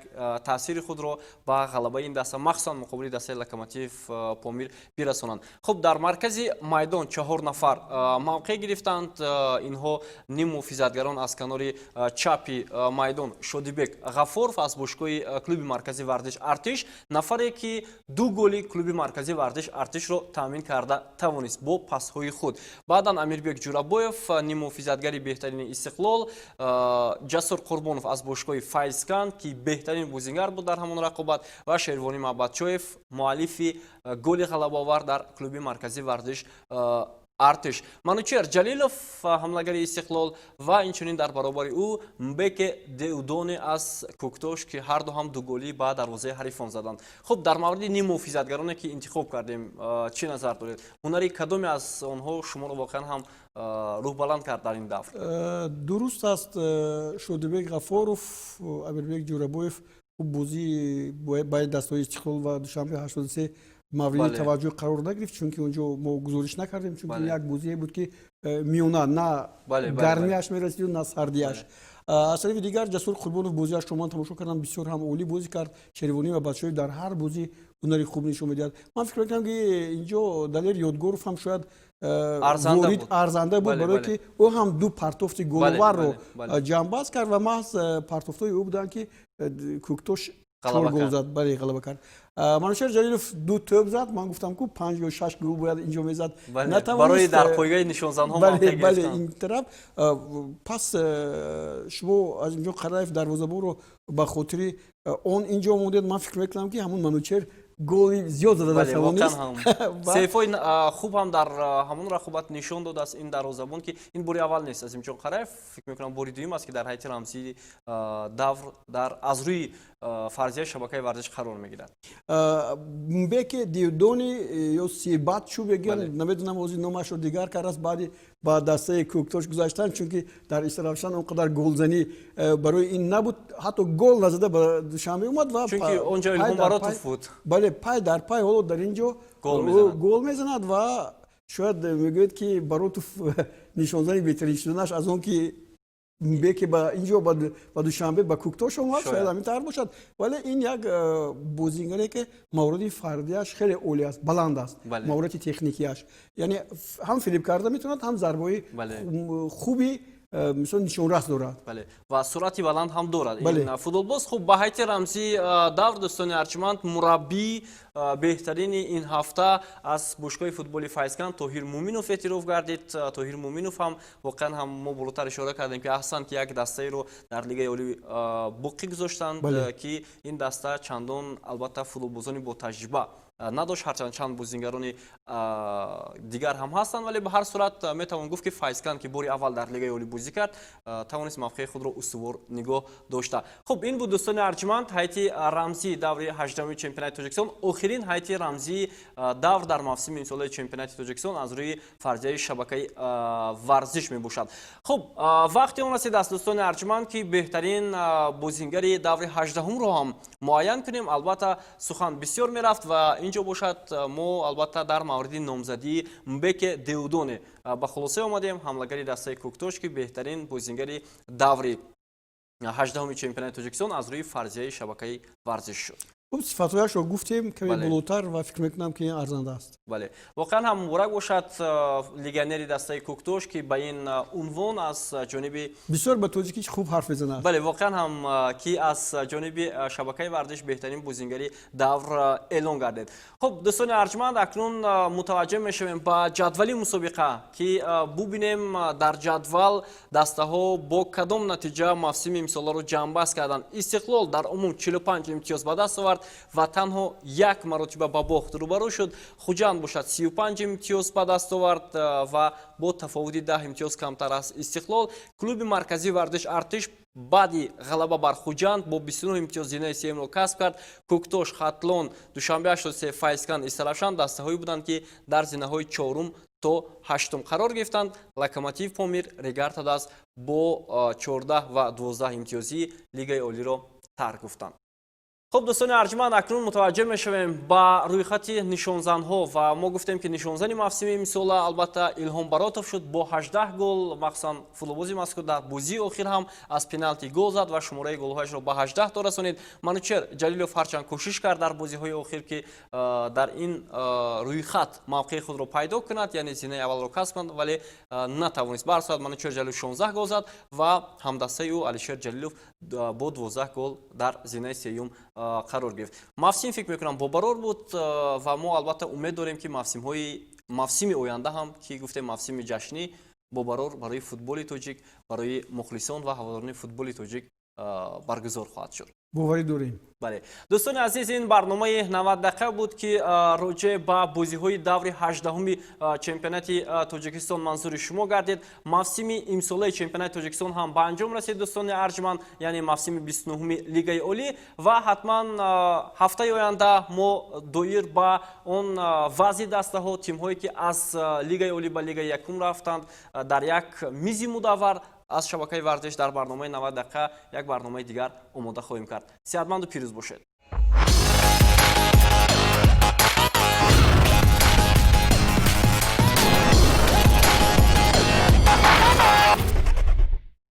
таъсири худро ба ғалабаи ин даста, махсусан муқобили дастаи Локомотив Помир, бирасонанд. Хуб, дар маркази майдон чаҳор нафар мавқеъ гирифтанд. Инҳо ниммуҳофизатгарон: аз канори чапи майдон Шодибек Ғафоров аз бошгоҳи клуби марказии варзиш Артиш, нафаре ки ду голи клуби марказии варзиш Артишро таъмин карда тавонист бо пасҳои худ. Баъдан Амирбек Ҷурабоев, ниммуҳофизатгари беҳтарини Истиқлол, Ҷасур Қурбонов аз бошгоҳи Файзканд, ки беҳтарин бозингар буд дар ҳамон рақобат, ва Шервонӣ Маҳбатчоев, муаллифи голи ғалабаовар дар клуби марказии варзиш Артиш, Манучер Ҷалилов, ҳамлагари Истиқлол, ва инчунин дар баробари ӯ Мбеке Деудоне аз Кӯктош, ки ҳарду ҳам дуголӣ ба дарвозаи ҳарифон заданд. Хуб, дар мавриди ниммуҳофизатгароне, ки интихоб кардем, чӣ назар доред? Ҳунари кадоме аз онҳо шуморо воқеан ҳам рӯҳбаланд кард дар ин давр? Дуруст аст, Шодибек Ғафоров, Амирбек Ҷурабоев хуб бозии байни дастҳои Истиқлол ва Душанбе 83 мавриди таваҷҷӯҳ қарор нагирифт, чунки онҷо мо гузориш накардем, чунки як бозие буд, ки миёна на гармиаш мерасиду, на сардиаш. Аз тарафи дигар, Ҷасур Қурбонов бозиашро ман тамошо кардам, бисёр ҳам олӣ бозӣ кард. Шервонӣ Маҳбатшоев дар ҳар бозӣ ҳунари хуб нишон медиҳад. Ман фикр мекунам, ки инҷо Далер Ёдгоров ҳам шояд арзанда буд, барое ки ӯ ҳам ду партофти головарро ҷамъбаст кард ва маҳз партофтҳои ӯ буданд, ки Кӯктош чор гол зад, бале, ғалаба кард. Манучер Ҷалилов ду тӯб зад. Ман гуфтам, ку панҷ ё шаш гол бояд инҷо мезад. Барои дар пойгоҳи нишонзанҳо. Бале, ин тараф. Пас шумо аз инҷо Қараев дарвозабонро ба хотири он инҷо мондед. Ман фикр мекунам, ки ҳамун Манучер голи зиёд зада тавонист. Сейфҳои хуб ҳам дар ҳамон рақобат нишон додааст ин дарвозабон, ки ин бори аввал нест. Азимҷон Қараев, фикр мекунам, бори дуюм аст, ки дар ҳайати рамзии давр дар аз рӯи фарзияи шабакаи варзиш қарор мегирад. Мбеке Дидони ё Сибатчу мегӯянд, намедонам, ҳозир номашро дигар кардааст баъди ба дастаи Кӯктош гузаштан, чунки дар Истаравшан он қадар голзанӣ барои ин набуд, ҳатто гол назада ба Душанбе омад ва чунки он ҷо Илҳом Баротов буд. Бале, пай дар пай ҳоло дар ин ҷо гол мезанад ва шояд мегӯяд, ки Баротов нишонзани беҳтарин шуданаш аз он ки Мбеке ба инҷо, ба Душанбе, ба Кӯктош омад, шояд ҳамин тавр бошад. Вале ин як бозингаре, ки мавриди фардиаш хеле олӣ аст, баланд аст, маҳорати техникиаш, яъне ҳам фиреб карда метавонад, ҳам зарбаҳои хуби мисол нишонрас дорад. Бале, ва суръати баланд ҳам дорад ин футболбоз. Хуб, ба ҳайати рамзии давр, дӯстони арҷманд, мураббии беҳтарини ин ҳафта аз бошгоҳи футболи Файзканд Тоҳир Муминов эътироф гардид. Тоҳир Муминов ҳам воқеан ҳам мо болотар ишора кардем, ки аҳсан, ки як дастаеро дар Лигаи олӣ боқӣ гузоштанд, ки ин даста чандон, албатта, футболбозони бо таҷриба надошт, ҳарчанд чанд бозингарони дигар ҳам ҳастанд, вале ба ҳар сурат метавон гуфт, ки Файзканд, ки бори аввал дар Лигаи олӣ бозӣ кард, тавонист мавқеи худро устувор нигоҳ дошта. Хуб, ин буд, дӯстони арҷманд, ҳайати рамзии даври 18-уми чемпионати Тоҷикистон, охирин ҳайати рамзии давр дар мавсими имсолаи чемпионати Тоҷикистон аз рӯи фарзияи шабакаи варзиш мебошад. Хуб, вақти он расидааст, дӯстони арҷманд, ки беҳтарин бозингари даври 18-умро ҳам муайян кунем. Албатта, сухан бисёр мерафт ва инҷо бошад, мо, албатта, дар мавриди номзадии Мбеке Деудоне ба хулоса омадем, ҳамлагари дастаи Кӯктош, ки беҳтарин бозингари даври 18-уми чемпионати Тоҷикистон аз рӯи фарзияи шабакаи варзиш шуд. Хуб, сифатҳояшро гуфтем каме болотар ва фикр мекунам, ки ин арзанда аст. Бале, воқеан ҳам муборак бошад легионери дастаи Кӯктош, ки ба ин унвон аз ҷониби Бисёр ба тоҷикӣ хуб ҳарф мезанад. Бале, воқеан ҳам, ки аз ҷониби шабакаи варзиш беҳтарин бозингари давр эълон гардид. Хуб, дӯстони арҷманд, акнун мутаваҷҷеҳ мешавем ба ҷадвали мусобиқа, ки бубинем, дар ҷадвал дастаҳо бо кадом натиҷа мавсими имсоларо ҷамъбаст карданд. Истиқлол дар умум 45 имтиёз ба даст овард ва танҳо як маротиба ба бохт рӯбарӯ шуд. Хуҷанд бошад, 35 имтиёз ба даст овард ва бо тафовути 10 имтиёз камтар аз Истиқлол. Клуби марказии варзиш Артиш баъди ғалаба бар Хуҷанд бо 29 имтиёз зинаи сеюмро касб кард. Кӯктош, Хатлон, Душанбе 83, Файзканд, Истаравшан дастаҳое буданд, ки дар зинаҳои чорум то ҳаштум қарор гирифтанд. Локомотив Помир, Регар Тадаз бо 14 ва 12 имтиёзӣ Лигаи олиро тарк гуфтанд. Хуб, дӯстони арҷманд, акнун мутаваҷҷеҳ мешавем ба рӯйхати нишонзанҳо ва мо гуфтем, ки нишонзани мавсими имсола албатта Илҳом Баротов шуд бо 18 гол. Махсусан футболбози мазкур дар бозии охир ҳам аз пеналти гол зад ва шумораи голҳояшро ба 18 то расонид. Манучер Ҷалилов ҳарчанд кӯшиш кард дар бозиҳои охир, ки дар ин рӯйхат мавқеи худро пайдо кунад, яъне зинаи аввалро касб кунад, вале натавонист. Ба ҳар сурат, Манучер Ҷалилов 16 гол зад ва ҳамдастаи ӯ Алишер Ҷалилов бо 12 гол дар зинаи сеюм қарор гирифт. Мавсим, фикр мекунам, бобарор буд ва мо албатта умед дорем, ки мавсими оянда ҳам, ки гуфтем, мавсими ҷашнӣ, бобарор барои футболи тоҷик, барои мухлисон ва ҳаводорони футболи тоҷик баргузор хоҳад шуд. Боварӣ дорем. Бале, дӯстони азиз, ин барномаи 90 дақиқа буд, ки роҷеъ ба бозиҳои даври 18-уми чемпионати Тоҷикистон манзури шумо гардид. Мавсими имсолаи чемпионати Тоҷикистон ҳам ба анҷом расид, дӯстони арҷманд, яъне мавсими 29-уми Лигаи олӣ. Ва ҳатман ҳафтаи оянда мо доир ба он вазъи дастаҳо, тимҳое, ки аз Лигаи олӣ ба Лигаи якум рафтанд, дар як мизи мудаввар аз шабакаи варзиш дар барномаи 90 дақиқа як барномаи дигар омода хоҳем кард. Сеҳатманду пирӯз бошед.